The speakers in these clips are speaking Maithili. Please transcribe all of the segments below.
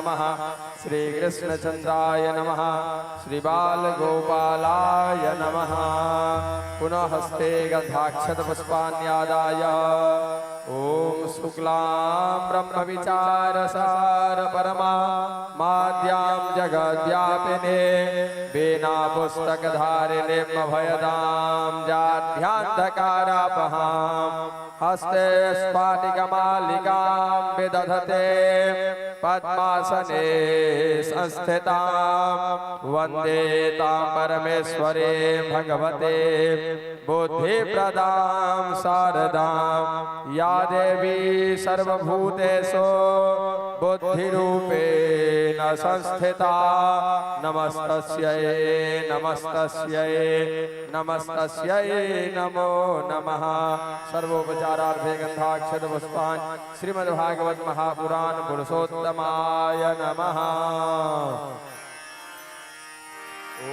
नमः। श्रीकृष्णचन्द्राय नमः। श्रीबालगोपालाय नमः। पुनः हस्ते गन्धाक्षतपुष्पाण्यादाय ॐ शुक्लां ब्रह्मविचारसार परमा माद्यां जगद्व्यापिने वीणापुस्तकधारिणे अभयदां जाढ्यान्धकारापहां हस्ते स्फाटिकमालिकां विदधते पद्मासने संस्थितां वन्दे तां परमेश्वरे भगवते बुद्धिप्रदां शारदां या देवी सर्वभूतेषु बुद्धिरूपेण संस्थिता। नमस्तस्यै नमस्तस्यै नमस्तस्यै नमो नमः। सर्वोपचारार्थे गन्धाक्षतपुष्पान् श्रीमद्भागवत महापुराण पुरुषोत्तमाय नमः। ॐ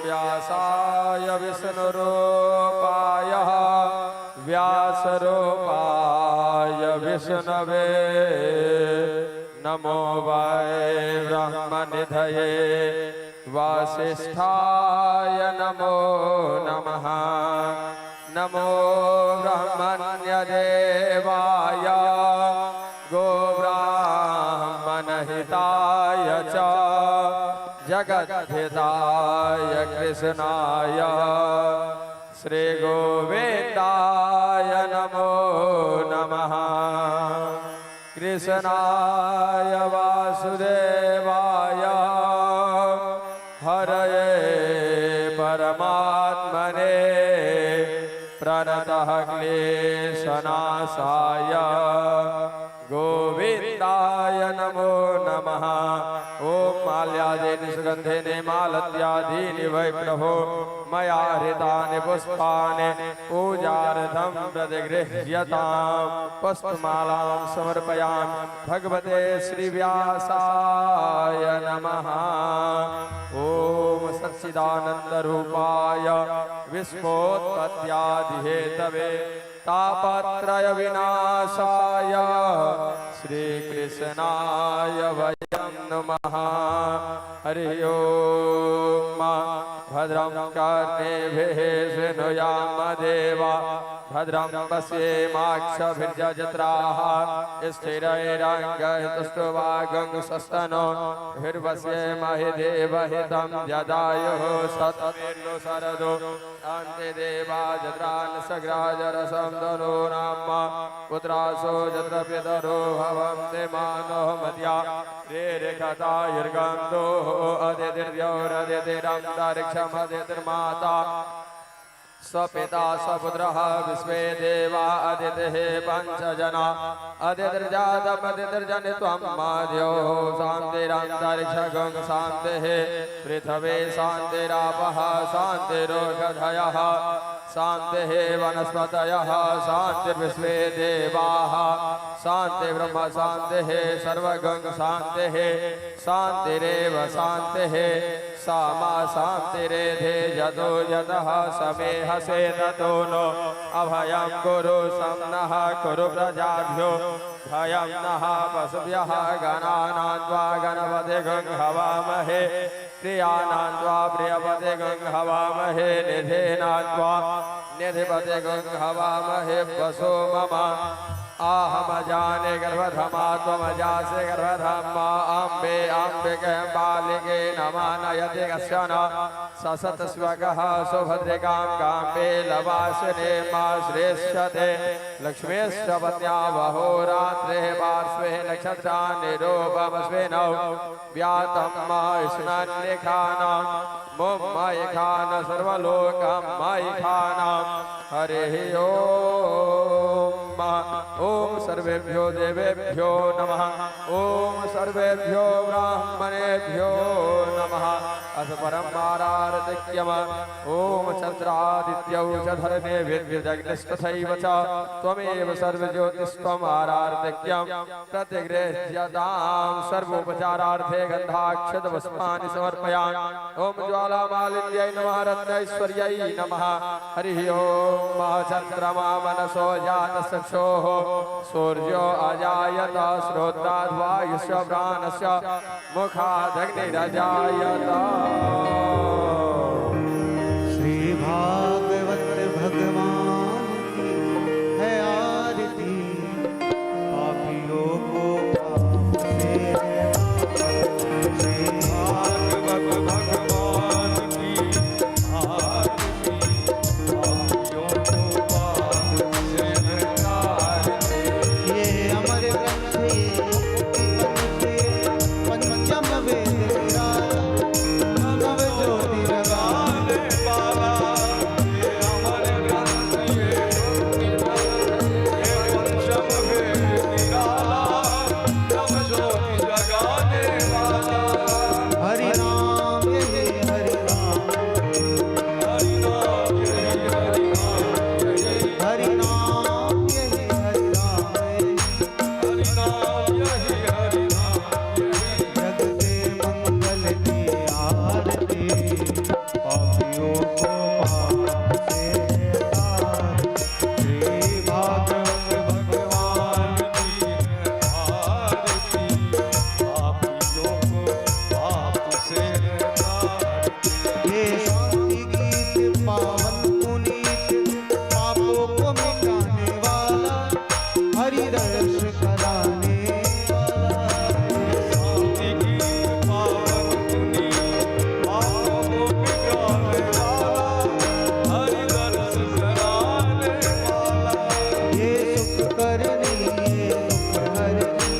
व्यासाय विष्णुरूपाय व्यासरूपाय विष्णवे नमो वै ब्रह्मनिधये वासिष्ठाय नमो नमः। नमो ब्रह्मण्यदेवाय गोब्राह्मणहिताय च जगद्धिताय कृष्णाय श्रीगोविन्दाय नमो नमः। कृष्णाय वासुदेवाय हरये परमात्मने प्रणतः क्लेशनाशाय गोविन्दाय नमो नमः। ॐ माल्यादीनि सुगन्धेनि मालत्यादीनि वै प्रभो मया हृतानि पुष्पाणि पूजार्थं प्रतिगृह्यतां। पुष्पमालां समर्पयामि भगवते श्रीव्यासाय नमः। ॐ सच्चिदानन्दरूपाय विश्वोत्पत्त्यादिहेतवे तापत्रय विनाशाय श्रीकृष्णाय वयं नमः। हरि ओम। भद्रं कर्णेभिः शृणुयाम देवा भद्रं पश्येमाक्षभिर्यजत्राः स्थिरैरङ्गैस्तुष्टुवागुंसस्तनो भिर्वश्येमहि देवहितं यदायुः शतमीर्नु शरदो अन्ते देवा जत्रान् सग्राजरसं धनो नाम पुत्रासो जत्र पितरो भवन्ति मानो मद्या रेरेखतायुर्गन्धोः अदितिर्द्यौरदितिरन्तरिक्षमदितिर्माता सपिता सपुत्रः विश्वे देवा अदितिः पञ्चजना अदितिर्जातमदितिर्जनित्वं माद्योः शान्तिरन्तरिक्षगुं शान्तिः पृथिवी शान्तिरापः शान्तिरोषधयः शान्तिः वनस्पतयः शान्तिर्विश्वे देवाः शान्तिर्ब्रह्म शान्तिः सर्वगुं शान्तिः शान्तिरेव शान्तिः सामा शान्तिरेधे यतो यतः समेहसे ततो नो अभयं कुरु शं नः कुरु प्रजाभ्यो भयं नः पशुभ्यः गणानां त्वा गणपतिगुं हवामहे प्रियाणां त्वा प्रियपतिगुं हवामहे निधेनां त्वा निधिपतिगुं हवामहे वसो मम आहमजाने गर्भधमा त्वमजासे गर्भधमा अम्बे अम्बिके बालिके नमानयति कस्य न ससतस्वकः सुभद्रिकां काम्बे लवासिने मा श्रेष्यते लक्ष्मीश्च पत्न्या वहोरात्रे पार्श्वे नक्षत्राणि रूपमस्विनौ व्यातं मा स्नान्निखानां मुम्मयिखान सर्वलोकं मयिखानां। हरिः ओम। ॐ सर्वेभ्यो देवेभ्यो नमः। ॐ सर्वेभ्यो ब्राह्मणेभ्यो नमः। अथ परम आरार्तिक्यम। ॐ चन्द्रादित्यौ च धर्मे विद्युदग्निस्तथैव च त्वमेव सर्वज्योतिस्त्वम् आरार्तिक्यं प्रतिगृह्यतां सर्वोपचारार्थे गन्धाक्षतपुष्पाणि समर्पयामि। ॐ ज्वालामालिन्यै नमः, रत्नैश्वर्यै नमः। हरिः ॐ चन्द्रमा मनसो जातसक्षोः सूर्यो अजायत श्रोत्राद्वायुस्य प्राणस्य मुखादग्निरजायत। श्री भागवत भगवान की है आरती, पापियों को पाप से है। श्री भागवत भगवान की आरती, पापियों को पाप से है तारती। ये अमर ग्रंथ ये मुक्ति पंथ ये पंचम वेद निराला, नव ज्योति जगाने गाने वाला ये अमर ग्रंथ ये मुक्ति पंथ ये पंचम वेद निराला, नव ज्योति जगाने वाला। हरि नाम यही हरि नाम, हरि नाम यही हरि नाम यही, हरि नाम यही हरि नाम यही, हरि नाम यही हरि नाम यही। जग के मंगल की आरती, पापियों को पाप से है तार। श्री भागवत भगवान की है आरती, पापियों को पाप से है तारती। ये शांति गीत पावन पुनीत, पापों को मिटाने वाला, हरि दर्श कराने वाला। शांति गीत पावन पुनीत, पापों को मिटाने वाला, हरि दर्श कराने वाला। ये सुख करनी ये दुख हरनी,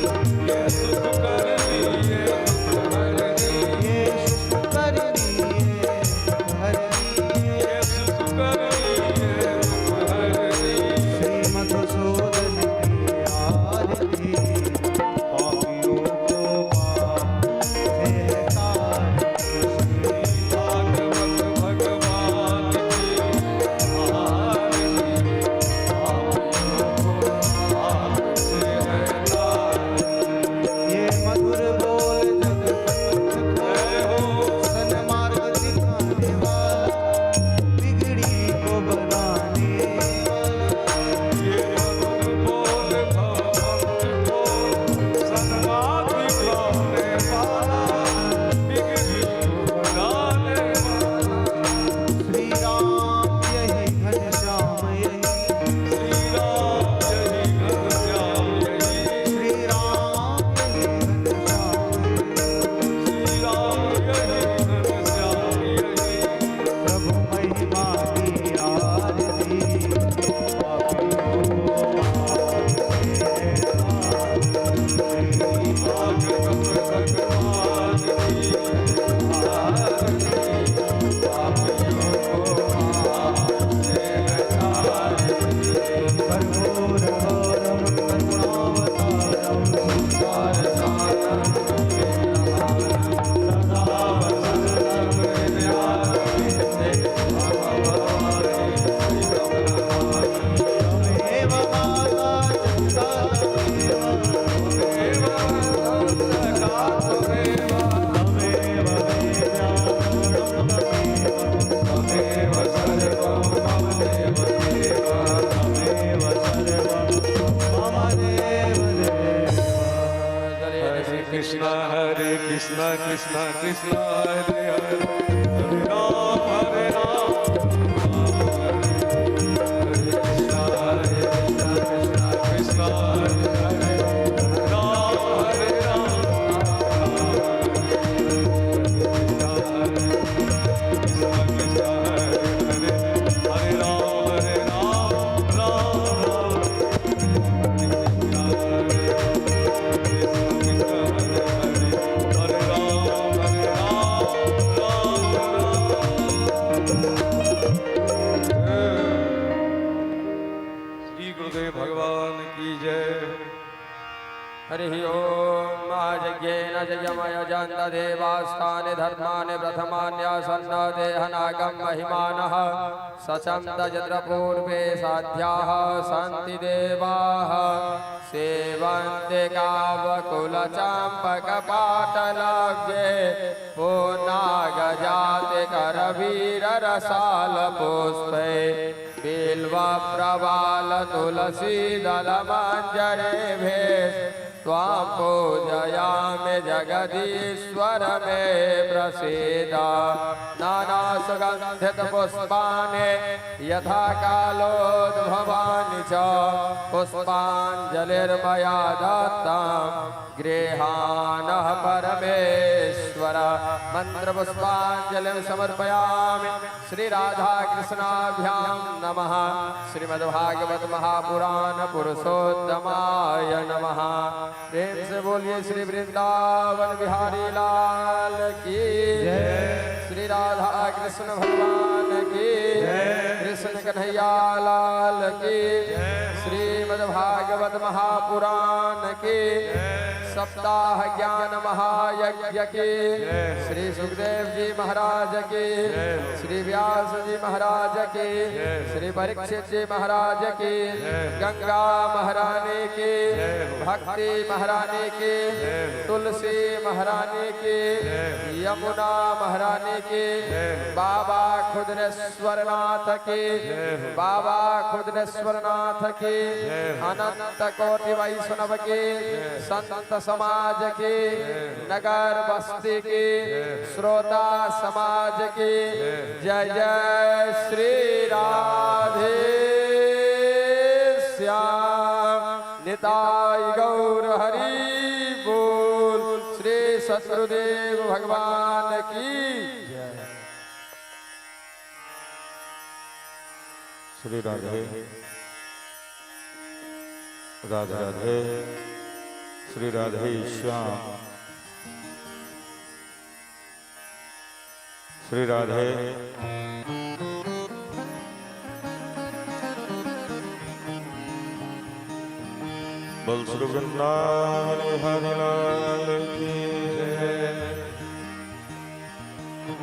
ये सुख करनी ये दुख हरनी, ये सुख करनी ये दुख हरनी। ये सुख करनी ये दुख हरनी। श्री मधुसूदन की आरती, पापियों को पाप से है तारती। श्री भागवत भगवान की आरती, पापियों को पाप से है तारती। ये मधुर बोल जग पंथ जय को, हो। सन्मार्ग दिखाने वाला, बिगड़ी को बनाने वाला। ये मधुर बोल भवभक्त को, सन्मार्ग दिखाने वाला, बिगड़ी को बनाने वाला। श्री राम यही घनश्याम यही, श्री राम यही घनश्याम यही, श्री राम यही घनश्याम यही। श्री राम यही घनश्याम यही। प्रभु महिमा की आरती, पापियों को पाप से है तारती। श्री भागवत भगवान की आरती, पापियों को पाप से है तारती। कर्पूर गौरम करुणावतारम, संसार सारं सदा वसन्तं हृदयारविन्दे भवभवानि श्रीकमलवाणि। त्वमेव माता च पिता त्वमेव, त्वमेव सखा त्वमेव, त्वमेव वेद्या त्वमेव, त्वमेव सर्वं मम देव देव। त्वमेव सर्वं मम देव देव। हरे कृष्णा हरे कृष्णा कृष्णा कृष्णा हरे हरे, हरे राम हरे राम हरे कृष्णा हरे कृष्णा कृष्णा कृष्णा हरे हरे, राम हरे राम कृष्णा हरे कृष्णा कृष्णा हरे हरे, हरे राम हरे राम राम राम कृष्णा हरे कृष्ण कृष्ण हरे हरे, हरे राम हरे राम राम राम। ॐ यज्ञेन जयमयजन्त देवास्थानि धर्माणि प्रथमान्यासन्न देहनागं महिमानः सचन्द यत्र पूर्वे साध्याः सन्ति देवाः सेवन्ते कावकुलचम्पकपाटलव्ये पूर्णागजाते करवीररसालपुष्पे बिल्वप्रवाल तुलसीदलमञ्जरेभे त्वां पूजयामि जगदीश्वर मे प्रसीद। नानासुगन्धितपुष्पाणि यथा कालोद्भवानि च पुष्पाञ्जलिर्मया दत्तां गृहाणः परमेश्वर। मन्त्रपुष्पाञ्जलिं समर्पयामि। श्री राधा कृष्णाभ्यां नमः। श्रीमद्भागवत महापुराण पुरुषोत्तमाय नमः। प्रेम से बोलिए श्री वृंदावन बिहारी लाल की, श्री राधा कृष्ण भगवान की, कृष्ण कन्हैया लाल की, श्रीमद्भागवत महापुराण की, सप्ताह ज्ञान महायज्ञ की, श्री सुखदेव जी महाराज की, श्री व्यास जी महाराज की, श्री परीक्षित जी महाराज की, गंगा महारानी की, भक्ति महारानी की, तुलसी महारानी की, यमुना महारानी की, बाबा खुदरेश्वर नाथ की, बाबा खुदरेश्वर नाथ की, अनंत कोटि वैष्णव की, संत समाज की, नगर बस्ती की, श्रोता समाज की जय जय श्री राधे श्याम। निताई गौर हरि बोल। श्री सतगुरुदेव भगवान की जय। श्री राधे राधे राधे। श्री राधे श्याम। श्री राधे बोल श्री वृंदावन बिहारी लाल की जय।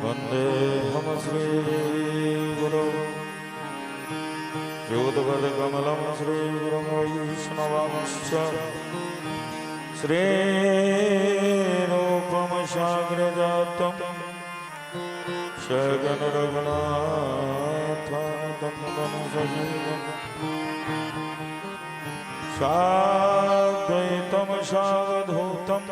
वंदे हम श्री गुरु योदवद कमलम श्री गुरु वैष्णवांश्च श्री रूपम साग्रजातं सगन रघुनाथं सजीवम् साद्वैतं सावधूतं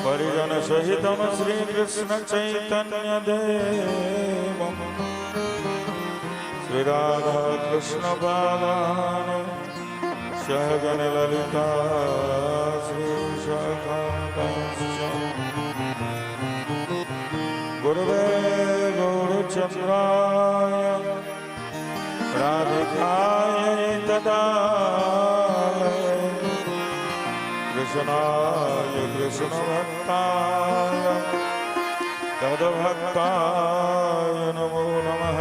परिजन सहितं श्री कृष्ण चैतन्य देवं श्री राधा कृष्ण पादान् सहगण ललिता श्री शाखांश्च। गुरुवे गौरचंद्राय राधिकाय तदालय कृष्णाय कृष्णभक्ताय तद्भक्ताय नमो नमः।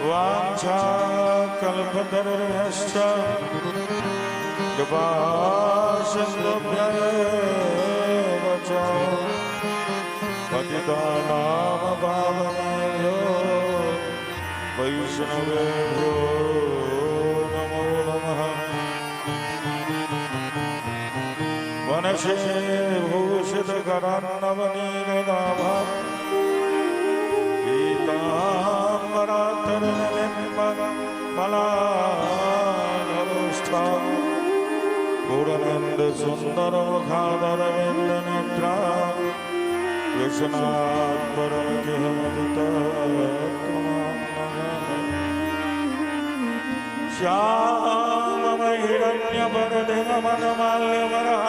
वाञ्छाकल्पतरुभ्यश्च कृपा सिन्धुभ्य एव च पतितानां पावनेभ्यो वैष्णवेभ्यो नमो नमः। वनशे भूषितकरान्नवनीरदाभा पीताम्बरातरुणबिम्बमलाधरुष्ठा पूर्णेन्दु सुन्दरमुखादरविन्दनेत्रा कृष्णात् परं श्याममहिरण्यवरधिमनमाल्यवरः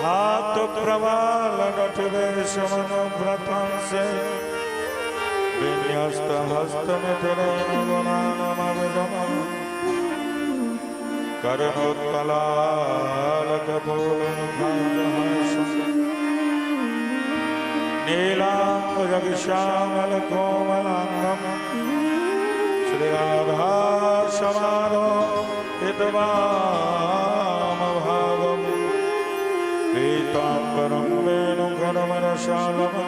धातु प्रवालनटवेशमनुव्रतांसे विन्यस्तहस्तमिथिरेण गुणानमविदमम् कर्णोत्पलालकपोलमुखान्तहर्षम् नीलाम्बुजश्यामलकोमलाङ्गम् श्रीराधा समारोहितमनोहरम्। वामभागम् पीताम्बरं वेणुकरवरशालम्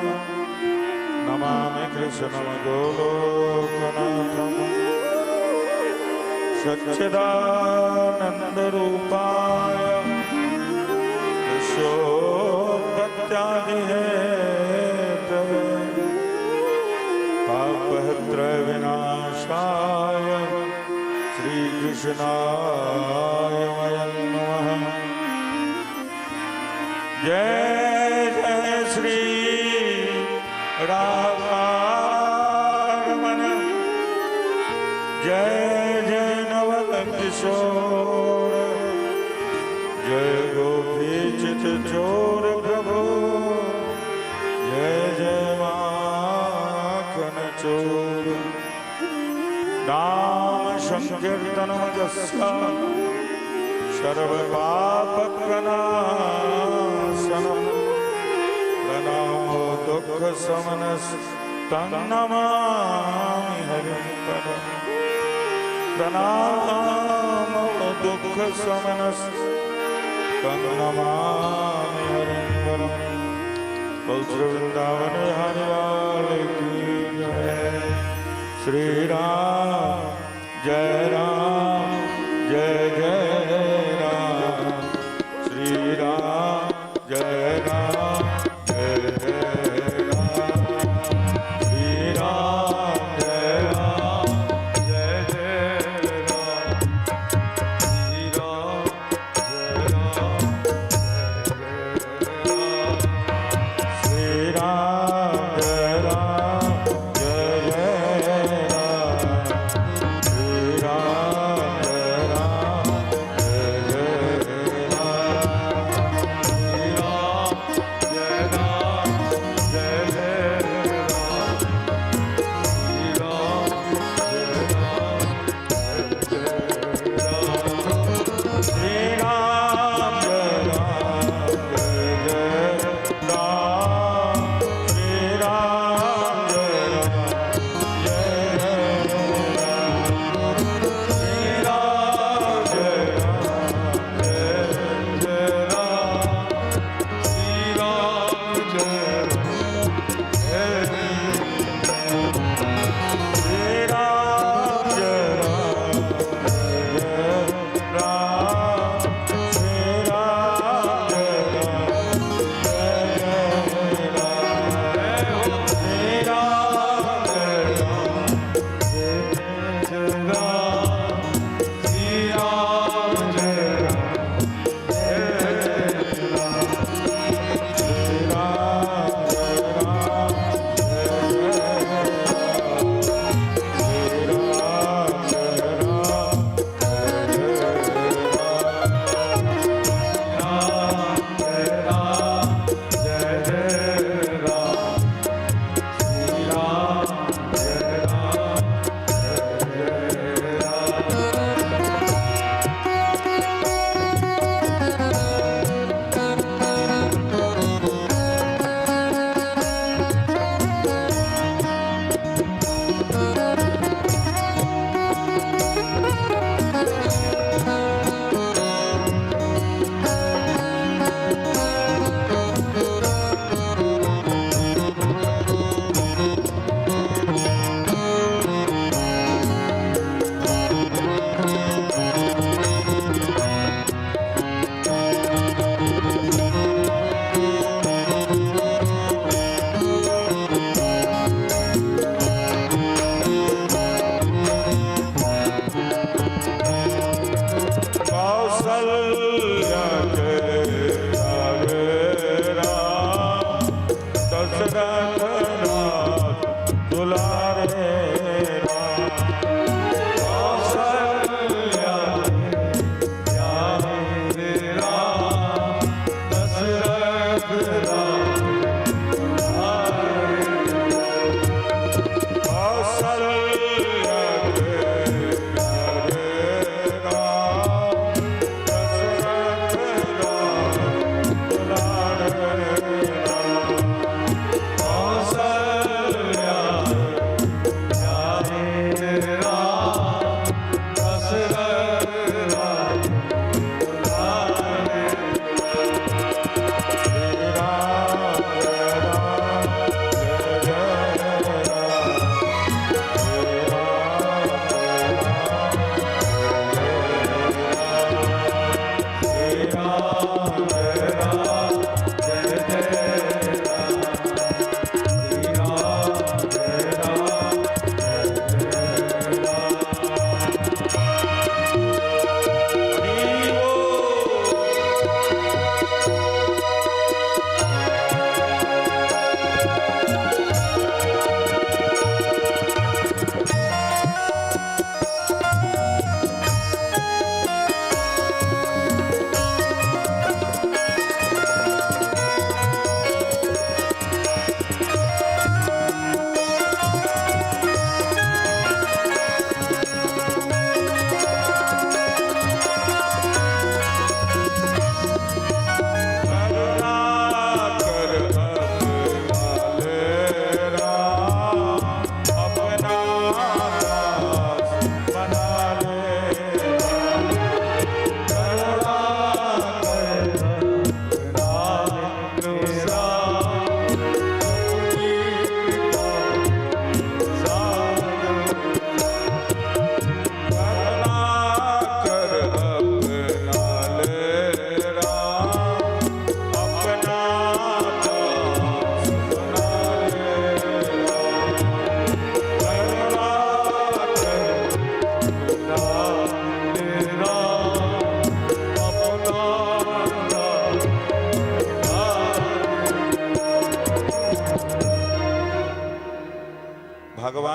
नमामि कृष्णं गोलोकनाथम्। सच्चिदानन्दरूपाय विश्वोत्पत्त्यादिहेतवे पापत्रयविनाशाय श्रीकृष्णाय वयं नमः। जय जय श्री राधारमण, जय जय नवल किशोर, जय गोपी चित चोर प्रभु, जय जय माखन चोर। नाम संकीर्तनमजस्य सर्व पाप प्रणाशनम प्रणामो दुःख समनस्तं नमामि हरिं परम्। प्रणामो दुःख समनस्तं नमामि हरिं परम्। बोल श्री वृंदावन बिहारी लाल की जय। श्री राम जय राम जय जय राम। श्री राम जय राम जय जय राम। श्री राम जय राम जय जय राम। श्री राम जय राम जय जय राम। श्री राम जय राम जय जय राम। श्री राम जय राम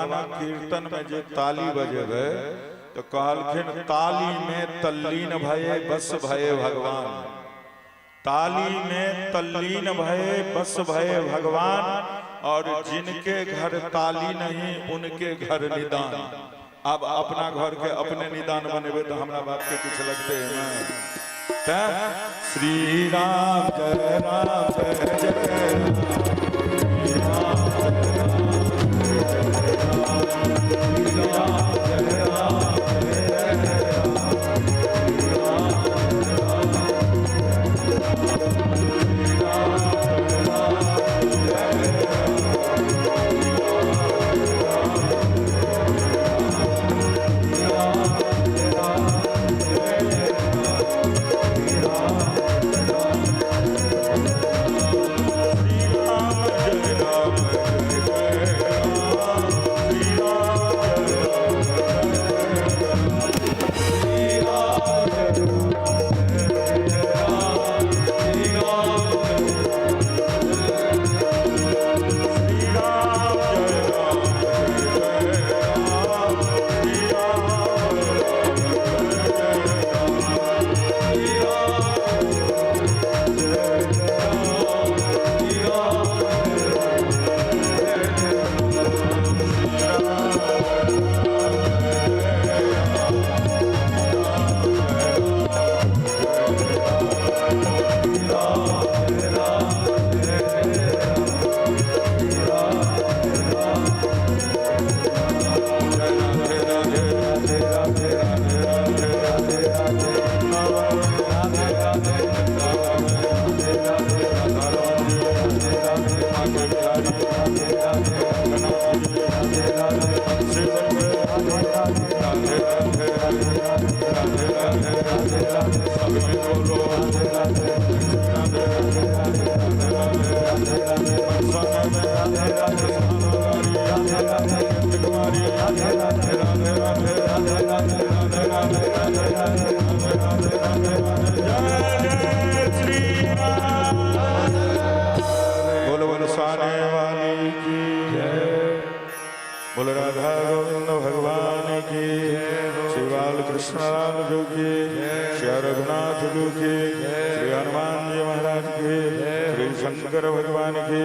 भगवानक कीर्तन में जे ताली बजेबै तो कहलखिन ताली में तल्लीन भये बस भये भगवान, ताली में तल्लीन भये बस भये भगवान, और जिनके घर ताली नहीं उनके घर निदान। अब अपना घर के अपने निदान बनेबे तो हमरा बाप के कुछ लगते है ना। श्री राम जय राम जय जय राम, श्री राम जय राम जय जय राम, श्री राम जय राम जय बोल बरसाने वाली की जय, बोल राधा गोविंद भगवान की, श्री बाल कृष्ण लाल जी की, श्री रघुनाथ जी की, श्री हनुमान जी महाराज की, श्री शंकर भगवान की,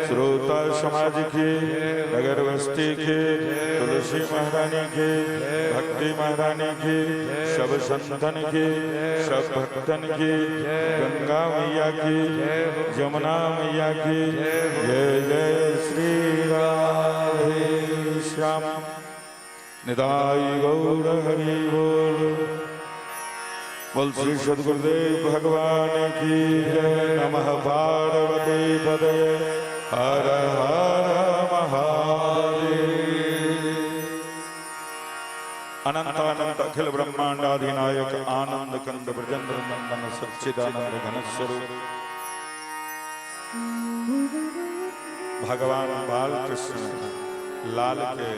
श्रोता समाज की, नगर बस्ती की, तुलसी महारानी की, भक्ति महारानी की, सब संतन की, सब भक्तन की, गंगा मैया की, जमुना मैया की जय जय श्री राधे श्याम। निदाई गौर हरि बोल। बोल श्री सद्गुरुदेव भगवान की जय। नमः पार्वती पदये हर हर महादेव। अनंत अनंत अखिल ब्रह्मांडाधिनायक आनंद कंद ब्रजेंद्र नंदन सच्चिदानंद घन स्वरूप भगवान बाल कृष्ण लाल के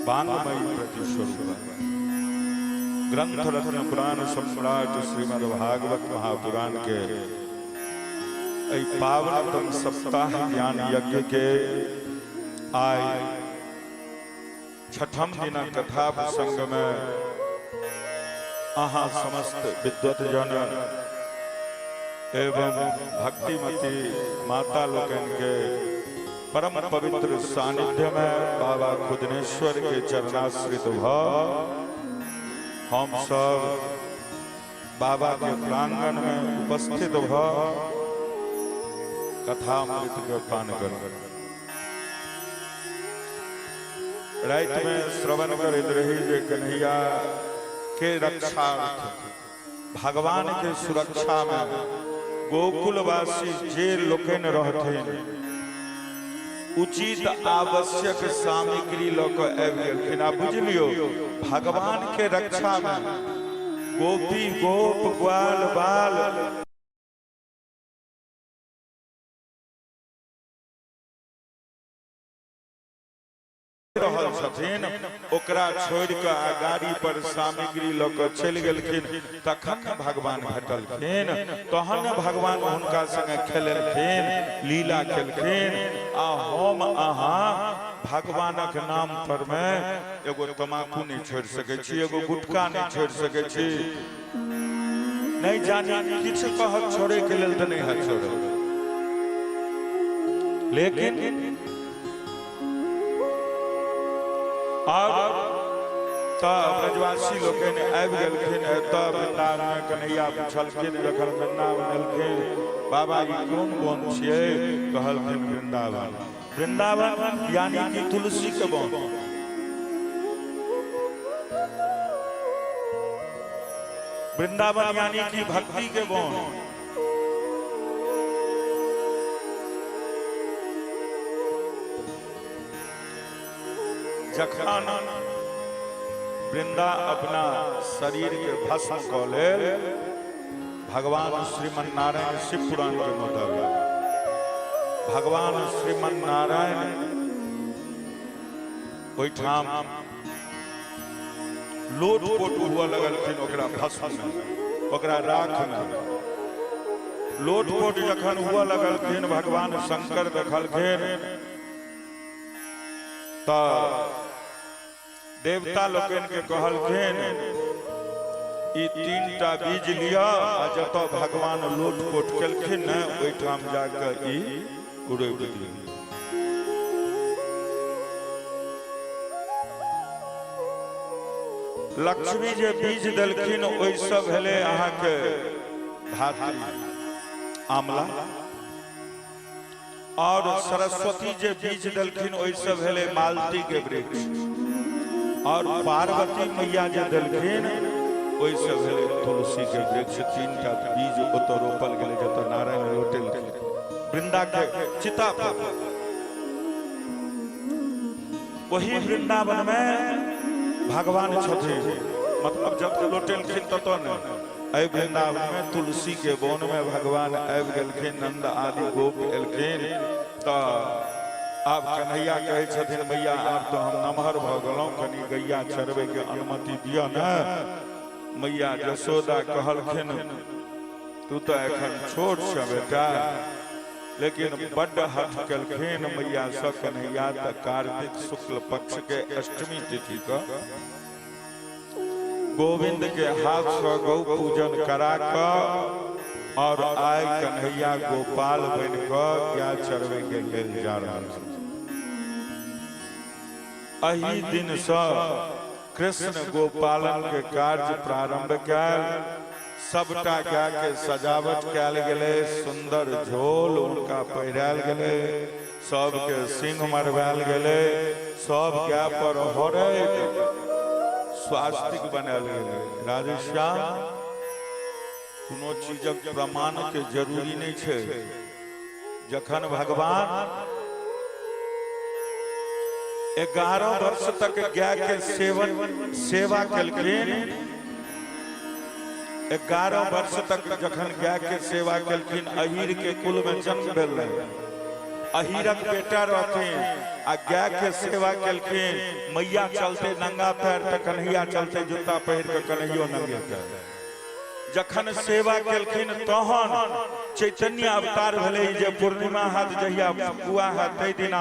बांगमयी प्रतिस्वरूप ग्रंथ रत्न पुराण सम्राट श्रीमद् भागवत महापुराण के पावनतम सप्ताह ज्ञान यज्ञ के आय छठम दिन कथा प्रसंग में अहाँ समस्त विद्वत जन एवं भक्तिमती माता लोकन के परम पवित्र सानिध्य में बाबा खुदनेश्वर के चरणाश्रित भ हम सब बाबा के प्रांगण में उपस्थित भ कथामृत के पान कर रात में श्रवण करैत रही जे कन्हैया के रक्षार्थ भगवान के सुरक्षा में गोकुलवासी जे लोकनि रहथिन उचित आवश्यक सामग्री लऽ कऽ आबि गेलखिन। आ बुझि लियौ भगवान के रक्षा में गोपी गोप ग्वाल बाल रहल रहल छथिन ओकरा छोड़ि कऽ आ गाड़ी पर सामग्री लऽ कऽ चलि गेलखिन, तखन ने भगवान भेटलखिन, तहन ने भगवान हुनका संगे खेलेलखिन, लीला केलखिन। आ हम अहाँ भगवानक नाम पर मे एगो तमाकू नहि छोड़ि सकै छी, एगो गुटखा नहि छोड़ि सकै छी, नहि जानी किछु कहत छोड़े के लेल तऽ नहि हैत छोड़े। लेकिन और तऽ ब्रजवासी लोकनि आबि गेलखिन एतऽ वृंदावन में। कन्हैया पुछलखिन जखन वृंदावन एलखिन, बाबा ई कोन वन छियै? कहलखिन वृंदावन। वृंदावन यानी कि तुलसी के वन। वृंदावन यानी कि भक्ति के वन। जखन वृंदा अपना शरीर के भस्म कऽ लेल, भगवान श्रीमन नारायण, शिव पुराण के मुताबिक भगवान श्रीमन नारायण ओहिठाम लोट पोट हुआ लगलखिन। ओकरा भस्म में, ओकरा राख में लोट पोट जखन हुआ लगलखिन, भगवान शंकर देखलखिन तऽ देवता लोकनि के कहलखिन, ई 3टा बीज लिअ आ जतऽ भगवान लोट पोट केलखिन ने, ओहिठाम जाके ई रोपि दियौ। लक्ष्मी जे बीज देलखिन, ओहिसँ भेलै अहाँके धात्री आमला, और सरस्वती जे बीज देलखिन, ओहिसँ भेलै मालती के वृक्ष, और पार्वती मैया जे देलखिन, ओहिसँ भेलै तुलसी के वृक्ष। 3टा बीज ओतऽ रोपल गेलै जतऽ नारायण लोटेलखिन वृंदा के चिता पर। वही वृंदावन में भगवान छथिन, मतलब जब लोटेलखिन ततऽ नहि, एहि वृंदावन में तुलसी के वन में भगवान आबि गेलखिन। नंद आदि गोप एलखिन तऽ आब कन्हैया कहै छथिन, मैया, आब तऽ हम नमहर भऽ गेलहुँ, कनि गैया चरबै के अनुमति दिअ ने। मैया जसोदा कहलखिन, तू तऽ एखन छोट छ बेटा। लेकिन बड्ड हठ केलखिन मैया सँ कन्हैया, तऽ कार्तिक शुक्ल पक्ष के अष्टमी तिथि कऽ गोविंद के हाथ से गौ पूजन करा कऽ और आइ कन्हैया गोपाल बन कऽ गाय चरबै के लेल जा रहल छथि। एहि दिन सँ कृष्ण गोपालन के कार्य प्रारंभ कयल। सबटा गाय के सजावट कयल गेलै, सुंदर झोल हुनका पहिरायल गेलै, सबके सिंह मरवायल गेलै, सब गाय पर हरैत स्वास्तिक बनायल गेलै। राधेश्याम, कोनो चीजक प्रमाण के जरूरी नहि छै। जखन भगवान 11 वर्ष तक गाय के सेवन सेवा केलखिन, 11 वर्ष तक जखन गाय के सेवा केलखिन, अहीर के कुल में जन्म भेल रहे, अहीरक बेटा रहथिन आ गाय के सेवा केलखिन। मैया चलते नंगा पैर तऽ कन्हैया चलते जूता पहिर के, कन्हैयो नंगे पैर। जखन सेवा केलखिन तहन चैतन्य अवतार भेलै, जे पूर्णिमा हाथ जहिया पुआ हाथ तै दिना,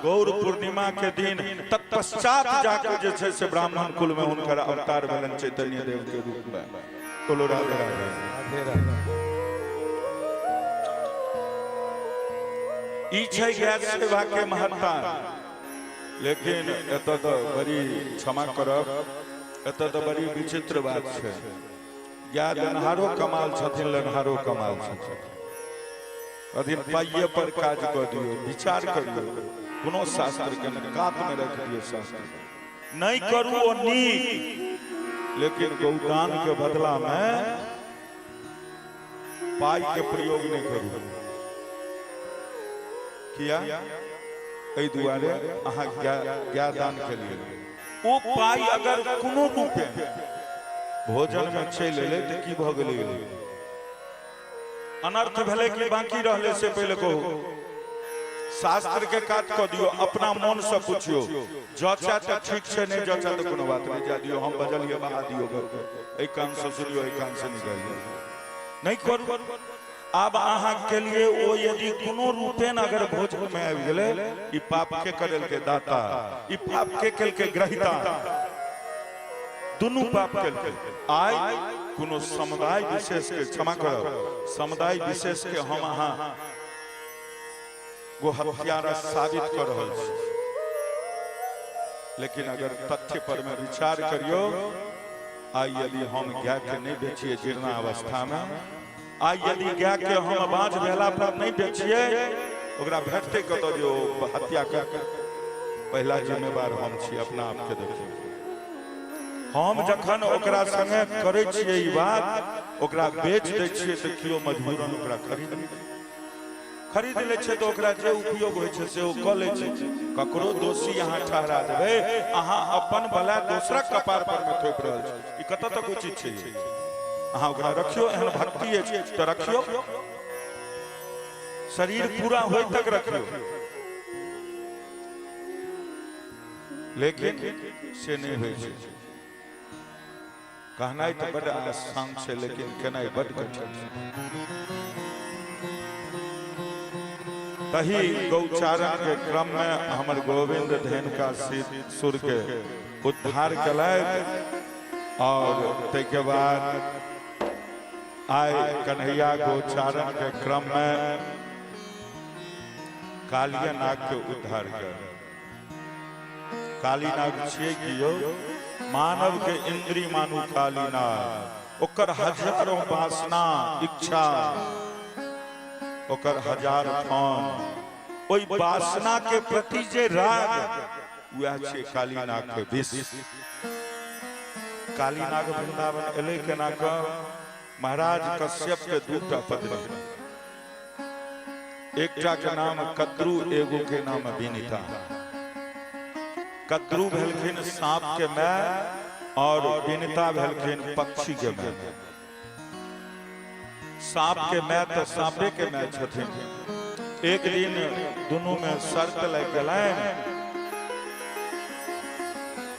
गौर पूर्णिमा के दिन, तत्पश्चात जाके जे छै से ब्राह्मण कुल में हुनकर अवतार भेलनि चैतन्य देव के रूप में। बोलो राधे राधे। राधे राधे। ई छै गाय सेवा के महत्ता। लेकिन एतऽ तऽ बड़ी, क्षमा करब, एतऽ तऽ बड़ी विचित्र बात छै। गाय देनहारो कमाल छथिन, लेनहारो कमाल छथिन। अधीन पाइये पर काज कऽ दियौ। विचार करियौ, कोनो शास्त्र के नहि, कात में रख दियौ शास्त्र। नहि करू ओ नीक, लेकिन गौदान के बदला में पाई के प्रयोग नहि करू। किया? एहि दुआरे, अहाँ गाय दान के लिए ओ पाई अगर कोनो रूपे भोजन में चलि एलै तऽ की भऽ गेलै? अनर्थ भेलै कि बाकी रहलै, से पहिले कहू। शास्त्र के कात कऽ दियौ, अपना मन से पुछियौ, जचा तऽ ठीक छै, नहि जचा तऽ कोनो बात नहि, जा दियौ, हम बजलियै बहा दियौ, एहि कान से सुनियौ, एहि कान से निकालि दियौ, नहि करू। आब अहाँ के लिए ओ यदि कोनो रूपेण अगर भोजन में आबि गेलै, ई पाप के करेलकै? दाता। ई पाप के केलकै? ग्रहिता। दुनू पाप केलकै। आइ कोनो समुदाय विशेष के क्षमा करब, समुदाय विशेष के हम अहाँ गो हत्यारा साबित कर रहल छी, लेकिन अगर तथ्य पर में विचार करियो, आइ यदि हम गाय के नहीं बेचिए जीर्णा अवस्था में, आइ यदि गाय के हम बाँझ भेला पर नहीं बेचिए, ओकरा भेटते कतऽ जे ओ हत्या कर? पहिला जिम्मेवार हम छी। अपना आप के देखियौ, हम जखन ओकरा संगे करै छियै ई बात, ओकरा बेच दै छियै, तऽ केओ मजबूरन ओकरा खरीद लै छै, तऽ ओकरा जे उपयोग होइ छै से ओ कऽ लै छै। ककरो दोषी अहाँ ठहरा देबै, अहाँ अपन भला दोसरक कपार पर मे थोपि रहल छी। ई कतऽ तक उचित छै? अहाँ ओकरा रखियौ, एहन भक्ति अछि तऽ रखियौ, शरीर पूरा होय तक रखियौ, लेकिन से नहि होइ छै। कहनाइ तऽ बड्ड आसान छै, लेकिन केनाइ बड्ड कठिन छै। तही गौचारण के क्रम में हमर गोविंद धेनुका सुर के उद्धार केलथि, और ताहिके बाद आइ कन्हैया गोचारण के क्रम में कालिया नाग के उद्धार कर। काली नाग छियै कि यौ? मानव के इंद्री मानू काली नाग, ओकर हजारों वासना इच्छा, ओकर हजार फन, ओहि वासना के प्रति जे राग, वएह छियै काली नाग के विष। काली नाग वृंदावन एलै केना कऽ? महाराज कश्यप के दूटा पत्नी, एकटा के नाम कद्रू, एगो के नाम विनीता। कद्रू भेलखिन सांप के my और विनीता भेलखिन पक्षी के my. सांप के my तऽ सांपे के my छथिन। एक दिन दुनू में शर्त लागि गेलनि।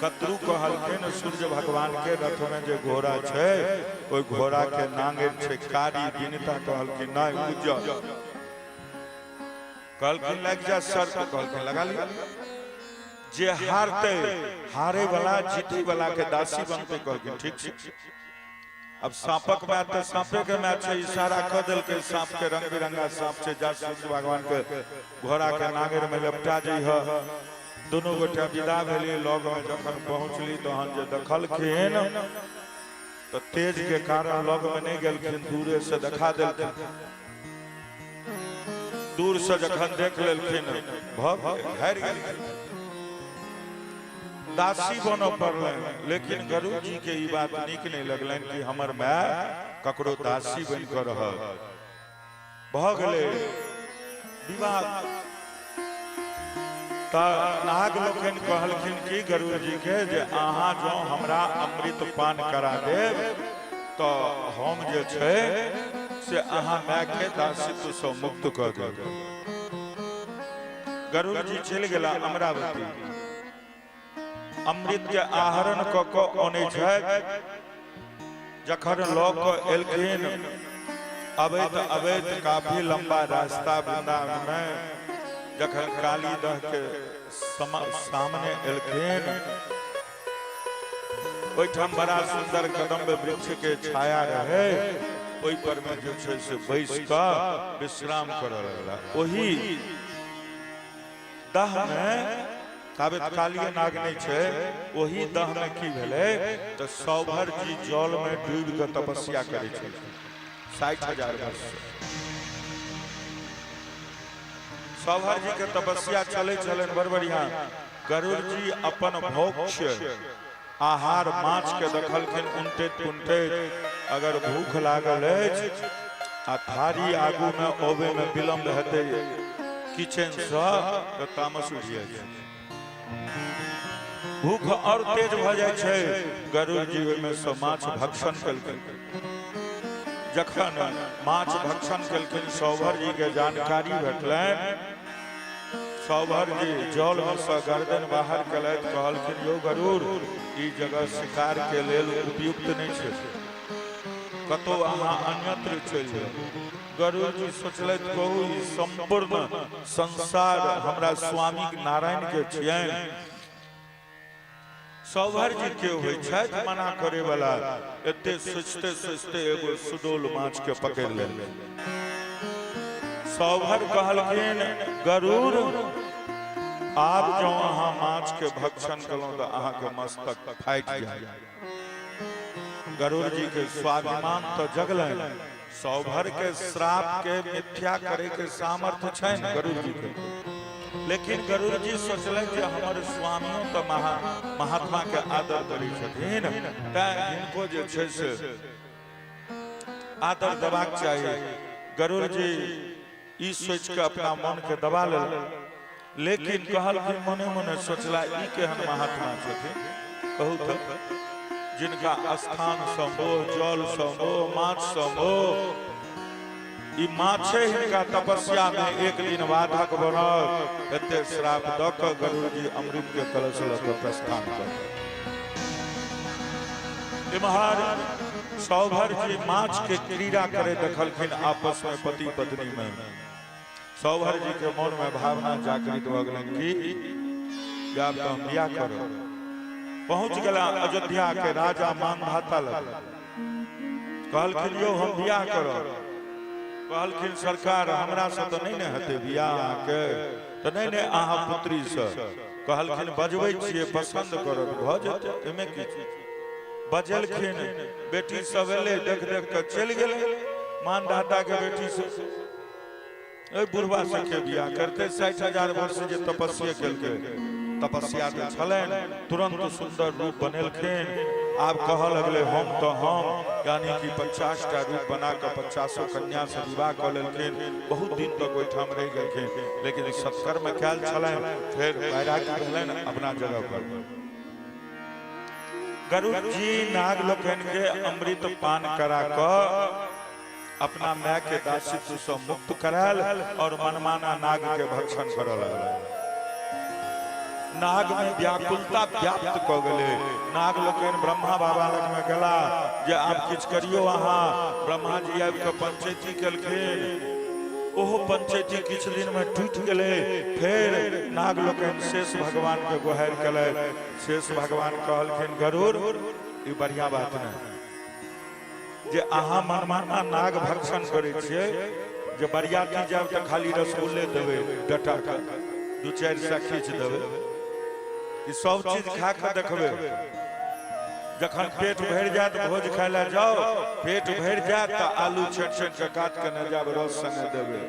कद्रू कहलखिन, सूर्य भगवान के रथ में जे घोड़ा छै, ओहि घोड़ा के नांगेर छै कारी। विनीता कहलखिन, नहि, उज्जर। कहलखिन, लागि जा शर्त। कहलखिन, लगा लिया, जे हारते, हारे वाला जीते वाला के दासी बनते। कहलखिन, ठीक छै। अब सांपक my तऽ सांपे के my छै, इशारा कऽ देलकै सांप के, रंग बिरंगा सांप छै, जा सूर्य भगवान के घोड़ा के नांगेर में लपटा जइह। दुनू गोटा विदा भेली। लग में जखन पहुंचली, तहन जे देखलखिन तऽ तेज के कारण लग में नहीं गेलखिन, दूरे से देखा देलखिन। दूर से जखन देख लेलखिन, भऽ हारि गेलखिन, दासी बनऽ पड़लनि। लेकिन गरुड़ जी के ई बात नीक नहि लगलनि कि हमर my ककरो दासी बनि कऽ रहत। भऽ गेलै विवाह। तऽ नाग लोकनि कहलखिन कि गरुड़ जी के जे अहाँ जँ हमरा अमृत पान करा देब, तऽ हम जे छै से अहाँ my के दासित्व सँ मुक्त कऽ देब। गरुड़ जी चलि गेला अमरावती। अमृत के आहरण कऽ कऽ अनै छथि। जखन लऽ कऽ एलखिन, अबैत अबैत काफी लंबा रास्ता, वृंदावन में जखन कालीदह के सामने एलखिन, ओहिठाम बड़ा सुंदर कदम्ब वृक्ष के छाया रहे, ओहि पर में जे छै से बैस कऽ विश्राम करऽ लगला। ओही दह में, ताबे कालिय नाग नहि छै, ओही दह में की भेलै तऽ सौभर जी जल में डूबि कऽ तपस्या करै छलखिन 60,000 वर्ष से। सौभर जी के तपस्या चलै छलनि बड़ बढ़िया। गरुड़ जी अपन भोक्ष आहार माछ के देखलखिन उनटैत पुनटैत। अगर भूख लागल अछि आ थारी आगू में अबै में विलम्ब हेतै किचन से, तऽ तामस उठि जाइ छै, भूख और तेज भऽ जाइ छै। गरुड़ जी ओहिमे से माछ भक्षण केलखिन। जखन माछ भक्षण केलखिन, सौभर जी के जानकारी भेटलनि। सौभर जी जल में सँ गर्दन बाहर केलथि, कहलखिन यौ गरुड़, ई जगह शिकार के लेल उपयुक्त नहि छै, कतौ अहाँ अन्यत्र चलि जाउ। गरुड़ जी सोचलथि, कहू ई संपूर्ण संसार हमरा स्वामी नारायण के छियनि, सौभर जी के होइ छथि मना करे वाला? एते सोचते सोचते एगो सुडोल माछ के पकड़ लेल। सौभर कहलखिन, गरुड़, आब जँ अहाँ माछ के भक्षण केलहुँ तऽ अहाँके मस्तक फाटि जायत। गरुड़ जी के स्वाभिमान तऽ जगलनि, सौभर के श्राप के मिथ्या करे के सामर्थ्य छनि गरुड़ जी के, लेकिन गरुड़ जी सोचलनि जे हमर स्वामियों तऽ महात्मा के आदर करै छथिन, तैं हिनको जे छै से आदर देबाक चाही। गरुड़ जी ई सोचि के अपना मन के दबा लेलनि, लेकिन कहलखिन, मने मने सोचला, ई केहन महात्मा छथिन कहू तऽ, जिनका स्थान सँ मोह, जल सँ मोह, माछ सँ मोह, ई माछे हिनका तपस्या में एक दिन बाधक बनल। एते श्राप दऽ कऽ गरुड़ जी अमृत के कलश लऽ कऽ प्रस्थान कर। इम्हर सौभर जी माछ के क्रीड़ा करे देखलखिन आपस में पति पत्नी में। सौभर जी के मन में भावना जागृत भऽ गेलनि कि जे आब तऽ हम बियाह करब। पहुंच गेला अयोध्या के राजा मानधाता लग, कहलखिन, यौ, हम बियाह करब। कहलखिन, सरकार, हमरा से तऽ नहि ने हेतै बियाह अहाँके, तऽ नहि ने अहाँ पुत्री से। कहलखिन, बजबै छियै, पसंद करत, भऽ जेतै, एहिमे की छै? बजेलखिन, बेटी सब एलै, देख देख कऽ चलि गेलै। मानधाता के बेटी से एहि बुढ़वा से के बियाह करते? 60,000 वर्ष जे तपस्या केलकै, तपस्या तऽ छलनि, तुरंत सुंदर रूप बनेलखिन। आब कहऽ लगलै, हम तऽ हम, यानी कि 50टा रूप बना कऽ पचासो कन्या से विवाह कऽ लेलखिन। बहुत दिन तक ओहिठाम रहि गेलखिन, लेकिन सत्कर्म कयल छलनि, फेर वैराग्य भेलनि अपना जगह पर। गरुड़ जी नाग लोकनि के अमृत पान करा कऽ अपना माय के दासित्व से मुक्त करायल और मनमाना नाग के भक्षण करऽ लगल। नाग में व्याकुलता व्याप्त कऽ गेलै। नाग लोकनि ब्रह्मा बाबा लग में गेला जे आब किछु करियौ अहाँ। ब्रह्मा जी आबि कऽ पंचैती केलखिन। ओहो पंचैती किछु दिन में टूटि गेलै। फेर नाग लोकनि शेष भगवान के गोहारि केलथि। शेष भगवान कहलखिन, गरुड़, ई बढ़िया बात नहि जे अहाँ मनमाना नाग भक्षण करै छियै, जे बरियाती जायब तऽ खाली रसगुल्ले देबै, डटा के दू चारि सए खींच देबै। ई सब चीज खा कऽ देखबै, जखन पेट भरि जायत, भोज खाय लए जाउ, पेट भरि जायत तऽ आलू छाँटि छाँटि कऽ कात केने जायब, रस संगे देबै।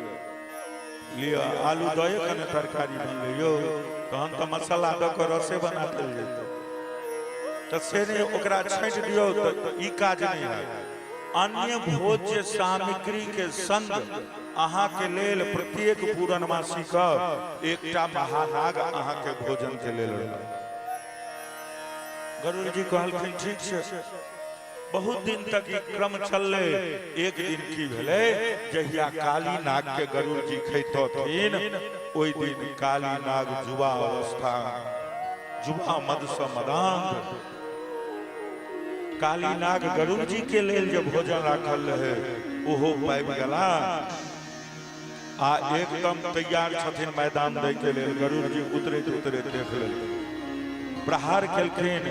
लिअ, आलू दए कऽ ने तरकारी बनलै यौ, तहन तऽ मसाला दऽ कऽ रसे बना देल जेतै। तऽ से नहि, ओकरा छाँटि दियौ तऽ ई काज नहि हैत। अन्य भोज्य सामग्री के संग अहाँके लेल प्रत्येक पूर्णमासी के एकटा महानाग अहाँके भोजन के लेल रहत। गरुड़ जी कहलखिन, ठीक छै। बहुत दिन तक ई क्रम चललै। एक दिन की भेलै, जहिया काली नाग के गरुड़ जी खैतथिन, ओहि दिन काली नाग युवा अवस्था, युवा मद सँ मदांग काली नाग गरुड़ जी के लेल जे भोजन राखल रहे, ओहो पाबि गेला आ एकदम तैयार छथिन मैदान दै के लेल। गरुड़ जी उतरैत उतरैत देख लेलखिन, प्रहार केलखिन,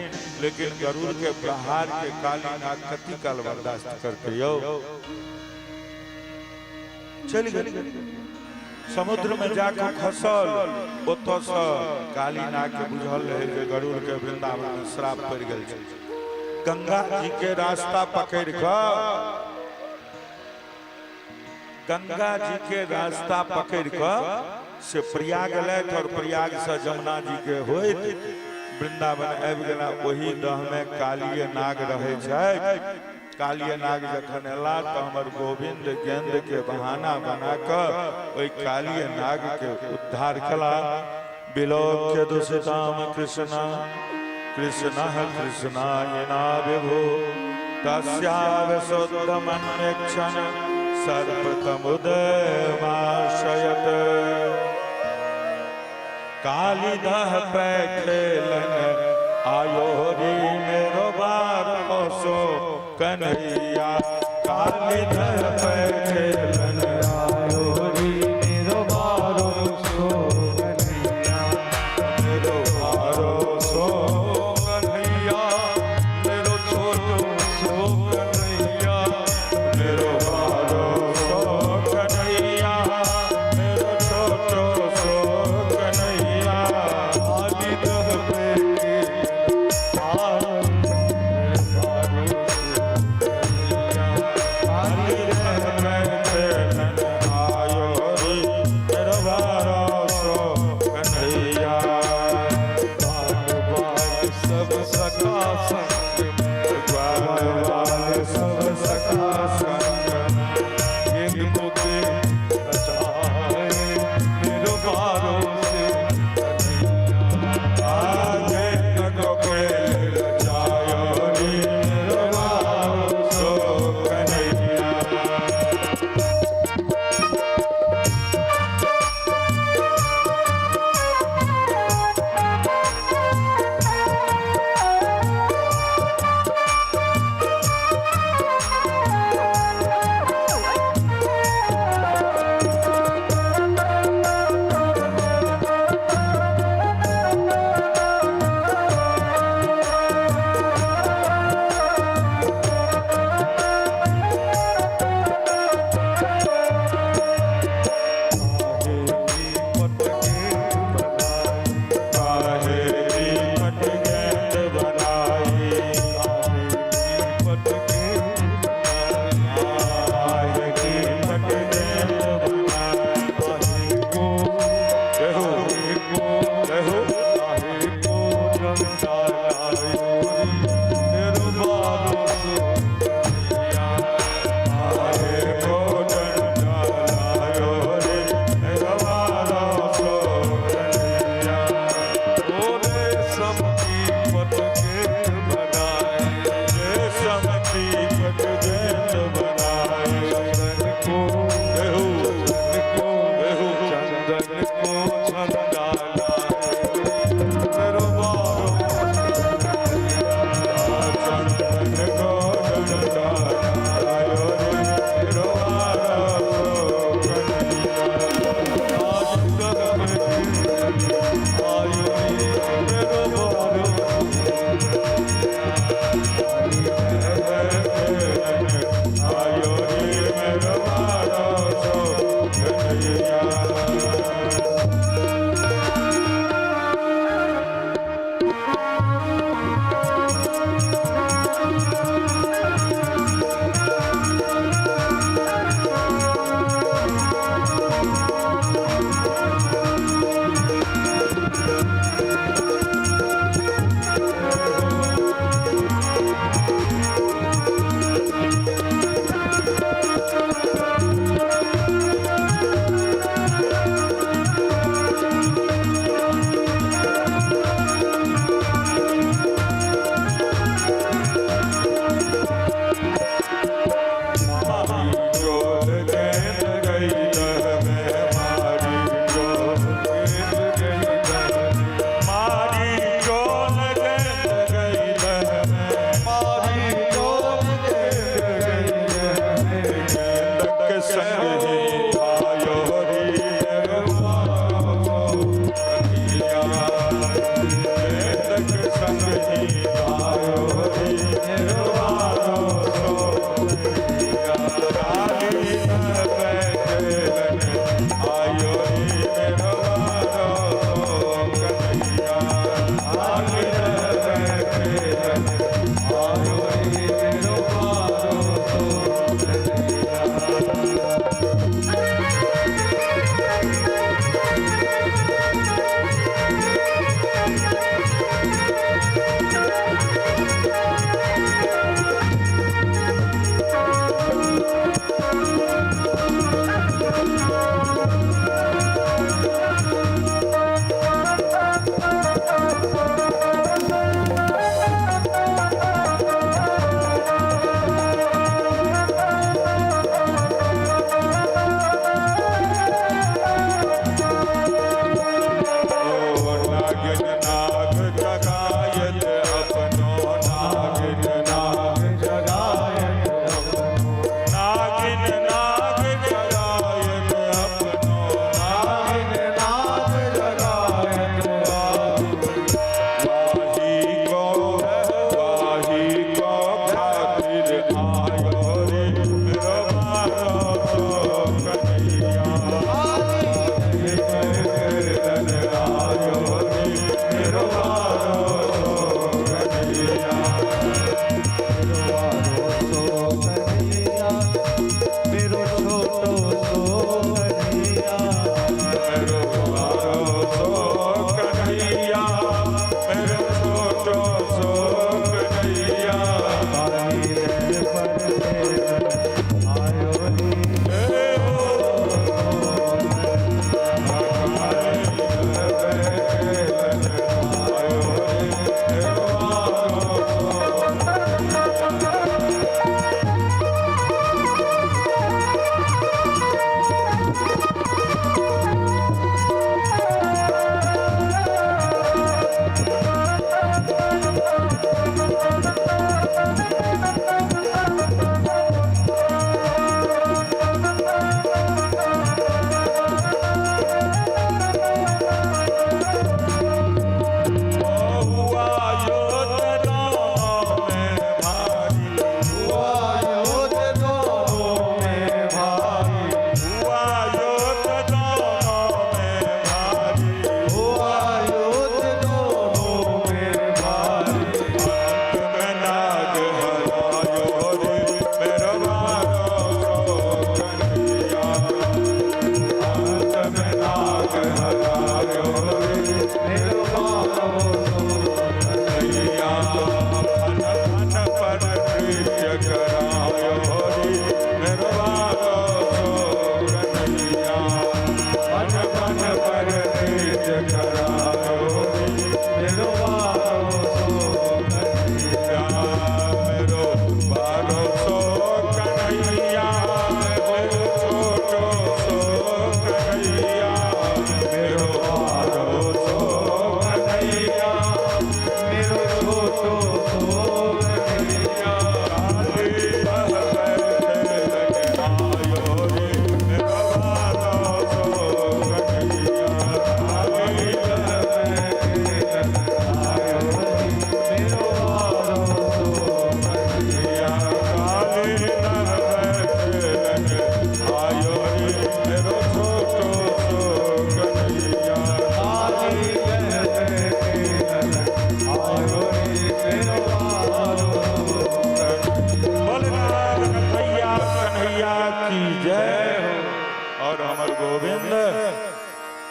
लेकिन गरुड़ के प्रहार के काली नाग कति काल बर्दाश्त करते यौ? चलि गेल, समुद्र में जाके खसल। ओतऽ से काली नाग के बुझल रहे जे गरुड़ के वृंदावन में श्राप पड़ि गेल छै। गंगा जी के रास्ता पकड़ कऽ, गंगा जी के रास्ता पकड़ कऽ से प्रयाग एलथि और प्रयाग से जमुना जी के होइत वृंदावन आबि गेला। ओहि दह में कालिय नाग रहै छथि। कालिय नाग जखन एला तऽ हमर गोविंद गेंद के बहाना बना कऽ ओहि कालिय नाग के उद्धार केला। विलोक्य दुषिताम कृष्ण कृष्ण कृष्णायना विभु तस्यावशुद्धमन्वेक्षण सर्पतमुदयमाशयत। कालीदह पे खेलन आयो रे मेरो बारो सो कन्हैया। कालीदह पे खेलन आयो रे मेरो बारो सो कन्हैया, मेरो बारो सो कन्हैया, मेरो छोटो सो कन्हैया, मेरो बारो सो कन्हैया, मेरो छोटो सो कन्हैया। कालीदह पे आयो बारो सो कन्हैया, कालीदह पे खेलन आयो रे मेरो बारो सो कन्हैया। बाल बाल सब सखा संग में, ग्वाल बाल सब सखा संग में, गेंद को के रचाए मेरो बारो से कन्हैया, आगे को खेल रचायो रे मेरो बारो सो कन्हैया।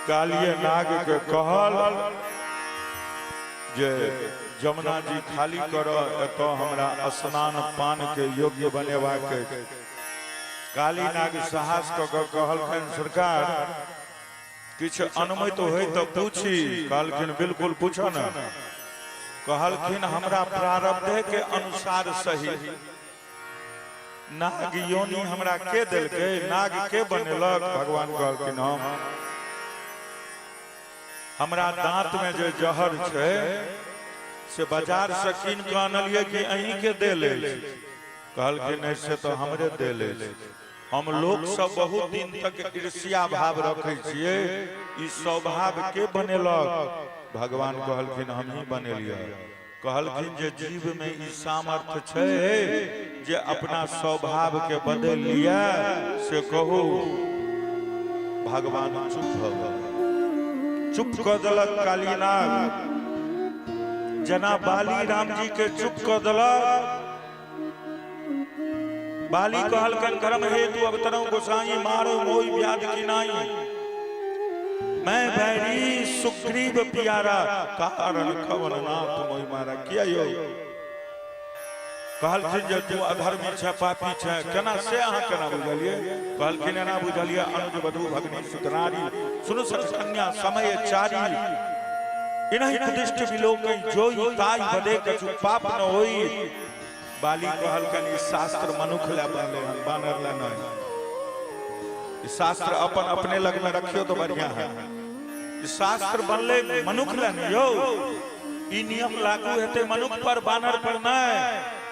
कालिय नाग के कहल जे जमुना जी खाली कर, एतऽ हमरा स्नान पान के योग्य बनेबाक अछि। काली नाग साहस कऽ कऽ कहलखिन, सरकार किछु अनुमति होय तऽ पूछी। कहलखिन बिल्कुल पूछो ने। कहलखिन हमरा प्रारब्धे के अनुसार सही नाग योनि हमरा के देलकै, नाग के बनेलक? भगवान कहलखिन हम। हमरा दांत में जे जहर छै से बाजार से कीन के आनलियै कि अहीं के देल अछि? कहलखिन नहि, से तऽ हमरे देल अछि। हम लोग सब बहुत दिन तक ईर्ष्या भाव रखै छियै, ई स्वभाव के बनेलक? भगवान कहलखिन हमही बनेलियै। कहलखिन जे जीव में ई सामर्थ्य छै जे अपना स्वभाव के बदलि लिअ, से कहू। भगवान चुप भऽ गेल, चुप कऽ देलक कालीनाग, जेना बाली राम जी के चुप कऽ देलक। बाली कहलकन कर्म हेतु अवतरौ गोसाई, मारो मोहि व्याध की नाई, मैं बैरी सुग्रीव प्यारा, कारण कवन नाथ मोहि मारा। किया यो? कहलखिन जे तू अधर्मी छै, पापी छै, केना से अहाँ केना बुझलियै? कहलखिन एना बुझलियै, अनुज वधू भगनी सुतनारी, सुनु सख कन्या समय चारी, इन्हीं कुदिष्ट बिलोकई जोई, ताई बदे कछु पाप न होई। बाली कहलकन ई शास्त्र मनुख ले बनले हन, बानर ले नहीं। ई शास्त्र अपन अपने लग में रखियो तो बढ़िया है। ई शास्त्र बनले मनुख ले नहीं यो, ई नियम लागू हेतै मनुख पर, बानर पर नहीं।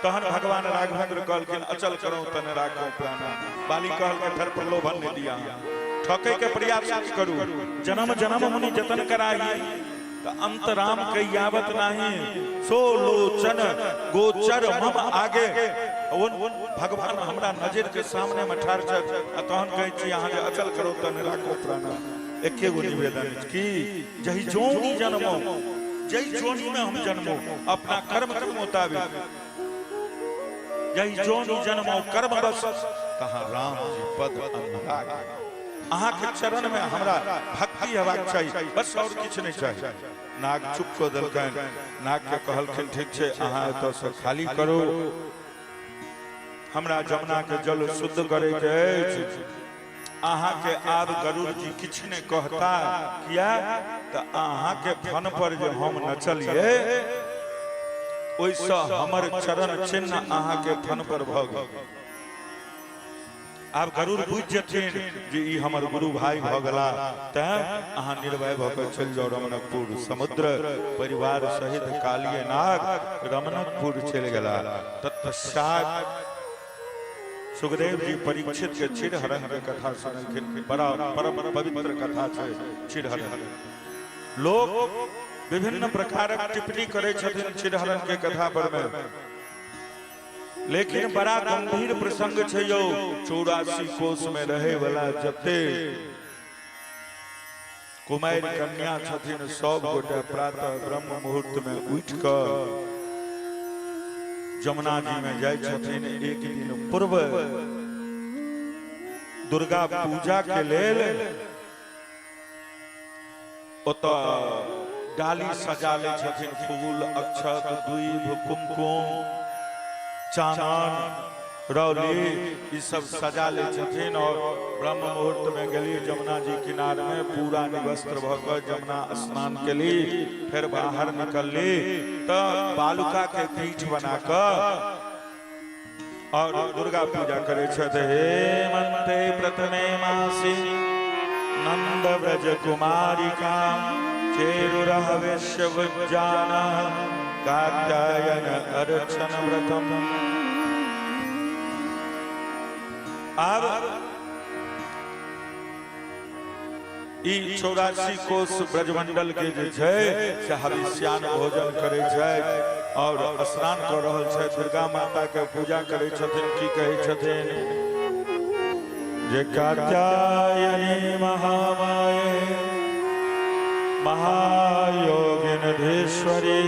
तहन भगवान राघवेंद्र कहलखिन अचल करो तन राखो प्राणा। बाली कहलकै फेर प्रलोभन नहीं दिया, ठकै के प्रयास नहीं करू, जन्म जन्म मुनि जतन कराही, त अंत राम के यावत नाही, सो लोचन गोचर मम आगे। ओ भगवान हमरा नजर के सामने में ठाढ़ छथि आ तहन कहै छी अहाँ जे अचल करो तन राखो प्राणा। एके गो निवेदन अछि कि जहि जोनी जन्मो, जहि जोनी में हम जन्मो अपना कर्म के मुताबिक, जहि जोनी जन्मो कर्म बस तहाँ राम जी पद अनुराग। अहाँ के चरण में हमरा भक्ति हेबाक चाही, बस और किछु नहीं चाही। नाग चुप कऽ देलकनि। नाग के कहलखिन ठीक छै, अहाँ एतऽ से खाली करू, हमरा जमुना के जल शुद्ध करे के अछि। अहाँ के आब गरुड़ जी किछु नहि कहता, किया तऽ अहाँ के फन पर जे हम नचलियै ओहिसँ हमर चरण चिन्ह अहाँ के फन पर भऽ गेल। आब गरुड़ बुझि जेथिन जे ई हमर गुरु भाई भऽ गेला, तैं अहाँ निर्भय भऽ कऽ चलि जाउ रमणकपुर। समुद्र परिवार सहित कालिय नाग रमणकपुर चलि गेला। तत्पश्चात सुखदेव जी परीक्षित के चिरहरण के कथा सुनलखिन। बड़ा परम पवित्र कथा छै चिरहरण। लोग विभिन्न प्रकारक टिप्पणी करै छथिन चिरहरण के कथा पर में, लेकिन बड़ा गंभीर प्रसंग छै यौ। 84 कोस में रहे वाला जते कुमारि कन्या छथिन सब गोटे प्रातः ब्रह्म मुहूर्त में उठि कऽ जमुना जी में जाइ छथिन। एक दिन पूर्व दुर्गा पूजा के लेल ओतऽ डाली सजा लै छथिन, फूल अक्षत दूभ कुमकुम चानन रौली ई सब सजा लै छथिन और ब्रह्म मुहूर्त में गेली जमुना जी किनार में, पूरा निवस्त्र भऽ कऽ जमुना स्नान केली, फेर बाहर निकलली तऽ बालुका के पीठ बना कऽ और दुर्गा पूजा करै छथि। हेमन्ते प्रथमे मासी नंद व्रज कुमारिका चेरुरहविष्यवुज्जान कात्यायन अर्चन व्रतम। आब ई 84 कोस ब्रजमंडल के जे छै से हविष्यान भोजन करै छै और स्नान कऽ रहल छै, दुर्गा माता के पूजा करै छथिन। की कहै छथिन जे कात्यायनी महामाये महायोगिनधीश्वरी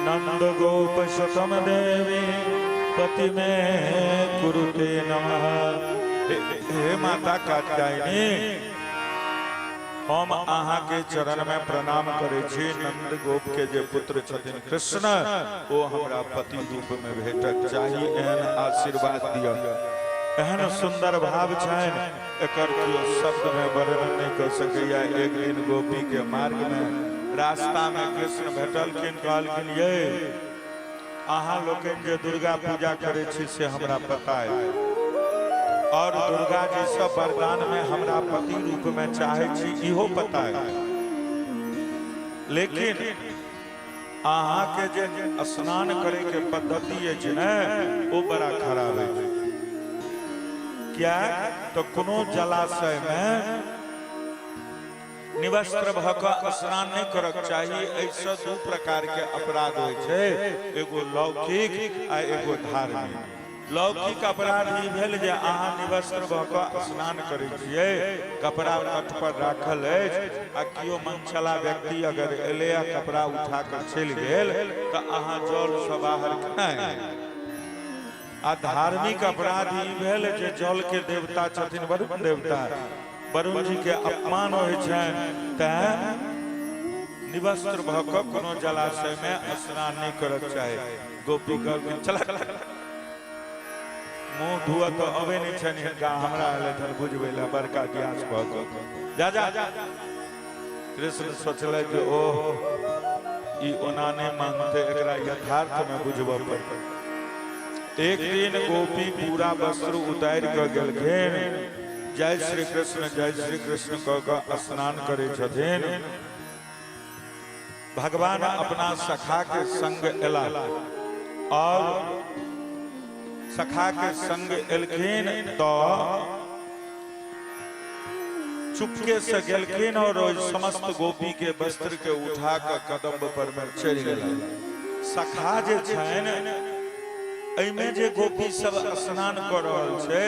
नंद गोप शतम देवी पति में कुरुते नमः। हे माता कात्यायनी, हम अहाँ के चरण में प्रणाम करै छी। नंद गोप के जे पुत्र छथिन कृष्ण, ओ हमरा पति रूप में भेटक चाही, एहन आशीर्वाद दिअ। एहन सुंदर भाव छनि, एकर केओ शब्द में वर्णन नहीं कर सकैया। एक दिन गोपी के मार्ग में रास्ता में कृष्ण भेटलखिन, कहलखिन ये अहाँ लोकनि जे दुर्गा पूजा करै छी से हमरा पता है, और दुर्गा जी सब वरदान में हमरा पति रूप में चाहे छी इहो पता है, लेकिन अहाँ के जे स्नान करे के पद्धति अछि ने ओ बड़ा खराब है। क्या तो कोनो जलाशय में निवस्त्र भऽ कऽ स्नान नहि करक चाही। एहिसँ दू प्रकार के अपराध होइ छै, एगो लौकिक आ एगो धार्मिक। लौकिक अपराध ई भेल जे अहाँ निवस्त्र भऽ कऽ स्नान करै छियै, कपड़ा तट पर राखल अछि आ केओ मनचला व्यक्ति अगर एलै आ कपड़ा उठा कऽ चलि गेल तऽ अहाँ जलसँ बाहर केना एबै? आ धार्मिक अपराध ई भेल जे जल के देवता छथिन वरुण देवता, वरुण जी के अपमान होइ छनि, तैं निवस्त्र भऽ कऽ कोनो जलाशय में स्नान नहि करक चाही। गोपी कहलखिन चला मुँह धुअ तऽ अबै नहि छनि हिनका, हमरा एलथि बुझबै लए बड़का व्यास भऽ कऽ जा जा। कृष्ण सोचलक जे ओह ई ओना नहि मानतै, एकरा यथार्थ में बुझबऽ पड़तै। एक दिन गोपी पूरा वस्त्र उतारि कऽ गेलखिन, जय श्री कृष्ण जय श्री कृष्ण कऽ कऽ स्नान करै छथिन। भगवान अपना सखा के संग एला और सखा के संग एलखिन तो चुपके से गेलखिन और ओहि समस्त गोपी के वस्त्र के उठा कऽ कदम्ब पर में चढ़ि गेला। सखा जे छनि एहिमे जे गोपी सब स्नान कऽ रहल छै,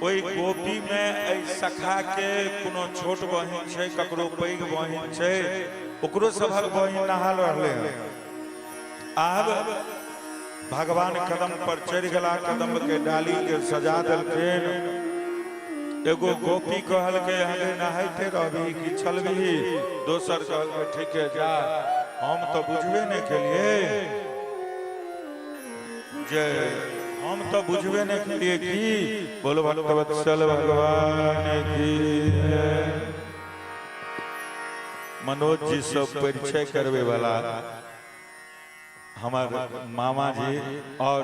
ओहि गोपी में एहि सखा के कोनो छोट बहिन छै, ककरो पैघ बहिन छै, ओकरो सभक बहिन नहा रहलै हन। आब भगवान कदम पर चढ़ि गेला, कदम के डाली के सजा देलखिन। एगो गोपी कहलकै हगे नहाइते रहबी कि चलबी? दोसर कहलकै ठीक है जा, हम तऽ बुझबे नहि केलियै जे हम तऽ बुझबे नहि केलियै की। बोलो भक्तवत्सल भगवान की जय। मनोज जी सब परिचय करबे वाला हमार मामा जी, और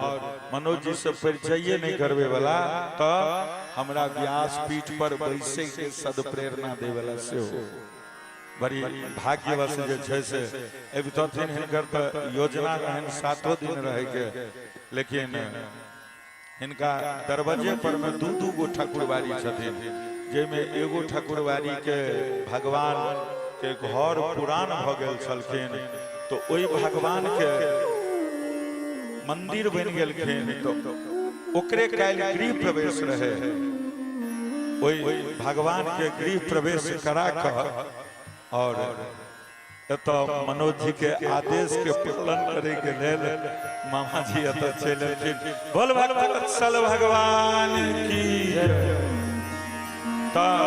मनोज जी से परिचय नहीं करबे वाला तो हमरा व्यास पीठ पर बैसे के सदप्रेरणा दे वाला सेहो बड़ी भाग्यवश जे छै से अबितथिन। हिनकर तऽ योजना रहनि 7 दिन रहे के, लेकिन हिनका दरवाजे पर में दू दू गो ठाकुरबाड़ी छथिन, जाहिमे एगो ठाकुरबाड़ी के भगवान के घर पुरान भऽ गेल छलखिन, तो ओहि भगवान के मंदिर बनि गेलखिन, तो ओकरे काल्हि गृह प्रवेश रहे। ओहि भगवान के गृह प्रवेश करा कऽ और एतऽ मनोज जी के आदेश के पालन करे के लेल मामा जी एतऽ चलि एलखिन। बोल भक्तवत्सल भगवान की जय। तऽ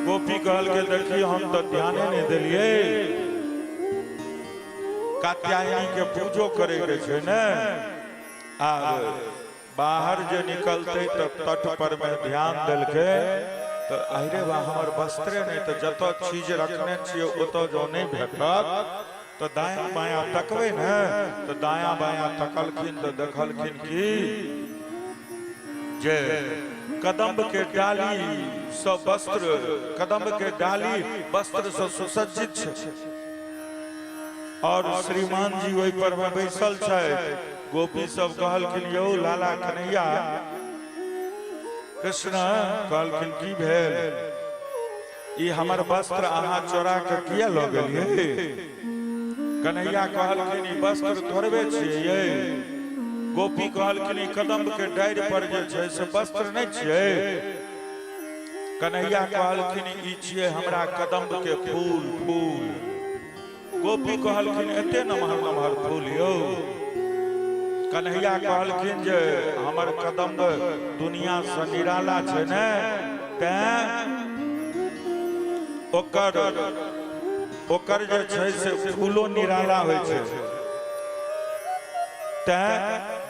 गोपी कहलकै देखी हम तऽ ध्याने नहि देलियै, कात्यायनी के पूजो करे के छै ने। आब बाहर जे निकलते तऽ तट पर में ध्यान देलकै तऽ अरे बा हमर वस्त्रे नहि, तऽ जतऽ चीज रखने छियै ओतऽ जँ नहि भेटत तऽ दायाँ बायाँ तकबै ने। तऽ दायाँ बायाँ तकलखिन तऽ देखलखिन कि जे कदम्ब के डाली सँ वस्त्र, कदम्ब के डाली वस्त्र सँ सुसज्जित छै और श्रीमान जी ओहि पर में बैसल छथि। गोपी सब कहलखिन यौ लाला कन्हैया। कृष्ण कहलखिन की भेल, ई हमर वस्त्र अहाँ चोरा के किया लऽ गेलियै? कन्हैया कहलखिन ई वस्त्र थोड़बे छियै। गोपी कहलखिन ई कदम्ब के डारि पर जे छै से वस्त्र नहि छियै? कन्हैया कहलखिन ई छियै हमरा कदम्ब के फूल फूल। गोपी कहलखिन एते नमहर नमहर फूल यौ? कन्हैया कहलखिन जे हमर कदम्ब दुनिया से निराला छै ने, तैं ओकर ओकर जे छै से फूलो निराला होइ छै। तैं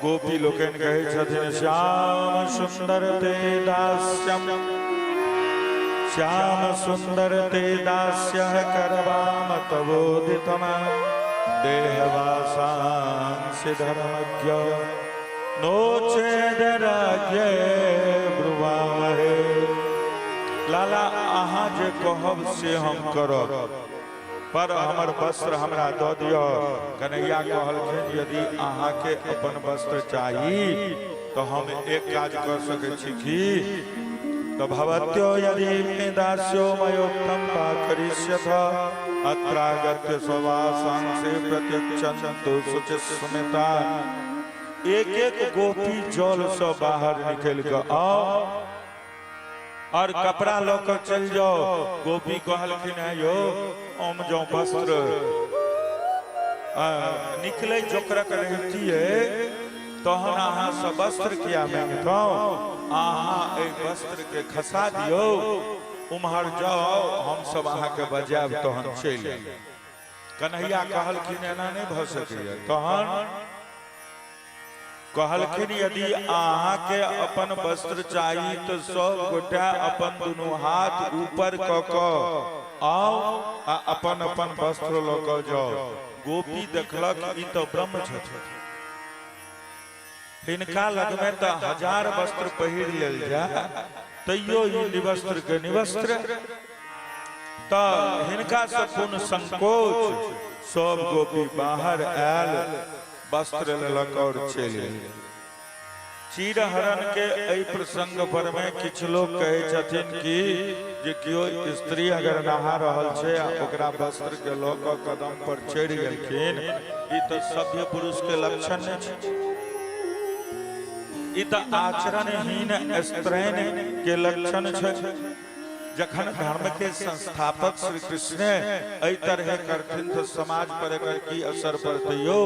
गोपी लोकनि कहै छथिन श्याम सुंदर ते दास्यम, श्याम सुंदर ते दास्य करवाम तवोदितम देहवासांसि धर्मज्ञ नो चेदराज्ञे ब्रुवामहे। लाला अहाँ जे कहब से हम करब, पर हमर वस्त्र हमरा दऽ दिअ। कन्हैया कहलखिन यदि अहाँके अपन वस्त्र चाही तऽ हम एक काज कर सकै छी की तऽ भवत्यो यदि मे दास्यो मयोक्तं वा करिष्यथ अत्रागत्य स्ववासांसे प्रत्यक्षन्तु शुचिस्मिता। एक एक गोपी जल से बाहर निकल के आओ और कपड़ा लऽ कऽ चलि जाओ। गोपी कहलखिन है यो हम जो वस्त्र निकले जोकरक रहितियै तहन अहाँ से वस्त्र किया मांगितहुँ, अहाँ एहि वस्त्र के खसा दियौ, उम्हर जाओ हम सब अहाँके बजायब तहन चलि आयब। कन्हैया कहलखिन एना नहि भऽ सकैए। तहन कहलखिन यदि अहाँके अपन वस्त्र चाही तऽ सब गोटा अपन दुनू हाथ ऊपर कऽ कऽ आउ आ अपन अपन वस्त्र लऽ कऽ जाउ। गोपी देखलक ई तऽ ब्रह्म छथिन, हिनका लगमे तऽ हजार वस्त्र पहिर लेल जाय तैयो ई निवस्त्र के निवस्त्र, तऽ हिनका से कोन संकोच। सब गोपी बाहर आयल, वस्त्र लेलक और चलि गेल। चीरहरण के एहि प्रसंग पर में किछु लोग कहै छथिन कि जे केओ स्त्री अगर नहा रहल छै आ ओकरा वस्त्र के लऽ कऽ कदम पर चढ़ि गेलखिन, ई तऽ सभ्य पुरुष के लक्षण नहि छै, ई तऽ आचरणहीन स्त्रैण के लक्षण छै। जखन धर्म के संस्थापक श्री कृष्ण एहि तरह करथिन तऽ समाज पर एकर की असर पड़तै यौ।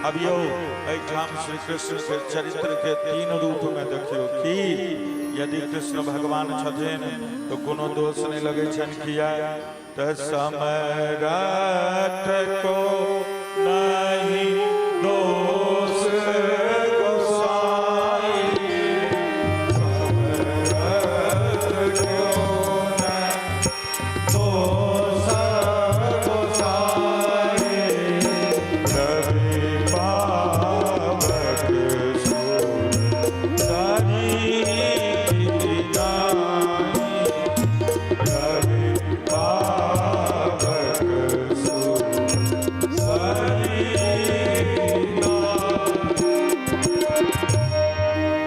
अब यौ एहिठाम श्री कृष्ण के चरित्र के तीन रूप में देखियौ कि यदि कृष्ण भगवान छथिन तो कोनो दोष नहीं लगे छनि, किया तऽ समरथ को नहीं दोष गोसाई, समरथ को नहीं दोष गोसाई, रवि पावक सुर नाही, रवि पावक सुर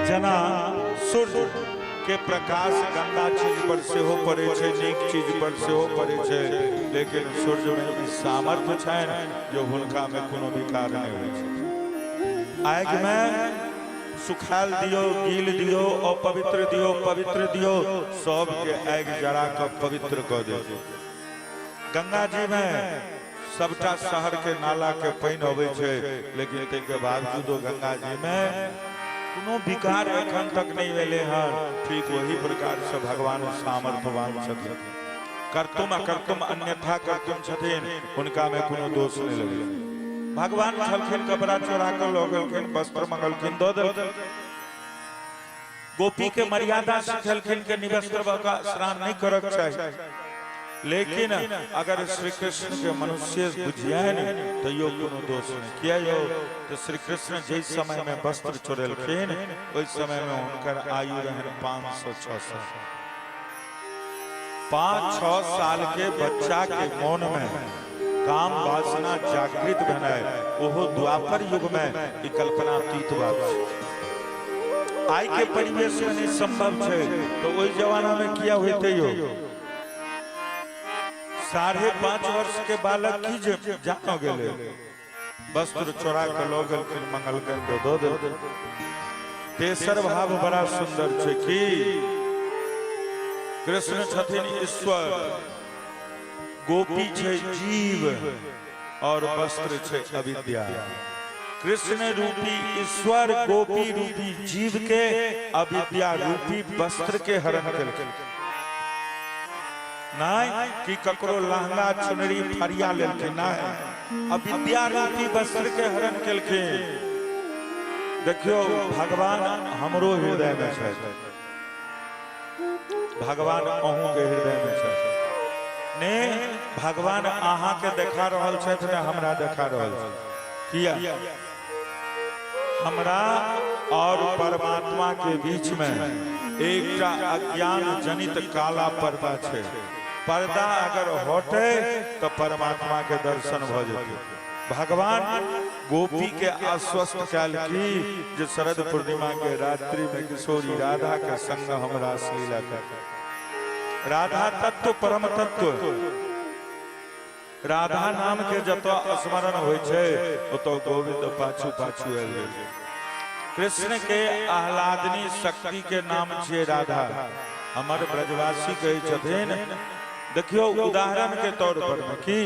जना सूर्य के प्रकाश गंदा चीज पर सेहो पड़ै छै, नीक चीज पर सेहो पड़ै छै, लेकिन सूर्य में ई सामर्थ्य छनि जे हुनका में कोनो विकार नहि होइ छै। आगि में सुखायल दियौ, गील दियौ, अपवित्र दियौ, पवित्र दियौ, सबके आगि जरा कऽ पवित्र कऽ दै छै। गंगा जी में सबटा शहर के नाला के पानि अबै छै, लेकिन ताहिके बावजूदो गंगा जी में कोनो विकार एखन तक नहीं भेलै हन। ठीक वही प्रकार से भगवान सामर्थ्यवान छथिन, कर्तुम अकर्तुम अन्यथा कर्तुम छथिन, हुनका में कोनो दोष नहीं लगै। भगवान छलखिन, कपड़ा चोरा कऽ लऽ गेलखिन, वस्त्र मंगलखिन, दऽ देलखिन। गोपी के मर्यादा सिखेलखिन के निवस्त्र भऽ कऽ स्नान नहीं करक चाही, लेकिन अगर श्री कृष्ण के मनुष्य बुझियनि तैयो कोनो दोष नहीं। किया यौ तो श्री कृष्ण जाहि समय में वस्त्र चोरेलखिन ओहि समय में हुनकर आयु रहनि 500-6 साल। 5-6 साल के बच्चा के मोन में काम वासना जागृत भेनाइ ओहो द्वापर युग में ई कल्पनातीत बात छै। आइ के परिवेश में नहीं संभव छै तो ओहि जमाना में किया होइते यौ। 5.5 वर्ष के बालक की जे जानो गेलै, वस्त्र चोरा के लऽ गेलखिन, मंगलखिन तऽ दऽ देलखिन। तेसर भाव बड़ा सुंदर छै कि कृष्ण छथिन ईश्वर, गोपी छै जीव और वस्त्र छै अविद्या। कृष्ण रूपी ईश्वर गोपी रूपी जीव के अविद्या रूपी वस्त्र के हरण केलखिन। नहीं कि ककरो लहंगा चुनरी फरिया लेलखिन, नहीं, अविद्या रूपी वस्त्र के हरण केलखिन। देखियो भगवान हमरो हृदय में छथि, भगवान अहूँ के हृदय में छथि। ने भगवान अहाँ के देखा रहल छथि ने हमरा देखा रहल छथि। किया? हमरा और परमात्मा के बीच में एकटा अज्ञान जनित काला पर्दा छै। पर्दा अगर हटे तो परमात्मा के दर्शन भ जेतै। भगवान गोपी के आश्वस्त कैल की जे शरद पूर्णिमा के रात्रि में किशोरी राधा के संग हम रासलीला कर। राधा तत्व परम तत्व, राधा नाम के जतऽ स्मरण होइ छै ओतऽ गोविंद पाछू पाछू आबि जाइ छै। कृष्ण के आह्लादनी शक्ति के नाम छियै राधा। हमर ब्रजवासी कहै छथिन, देखियौ उदाहरण के तौर पर में कि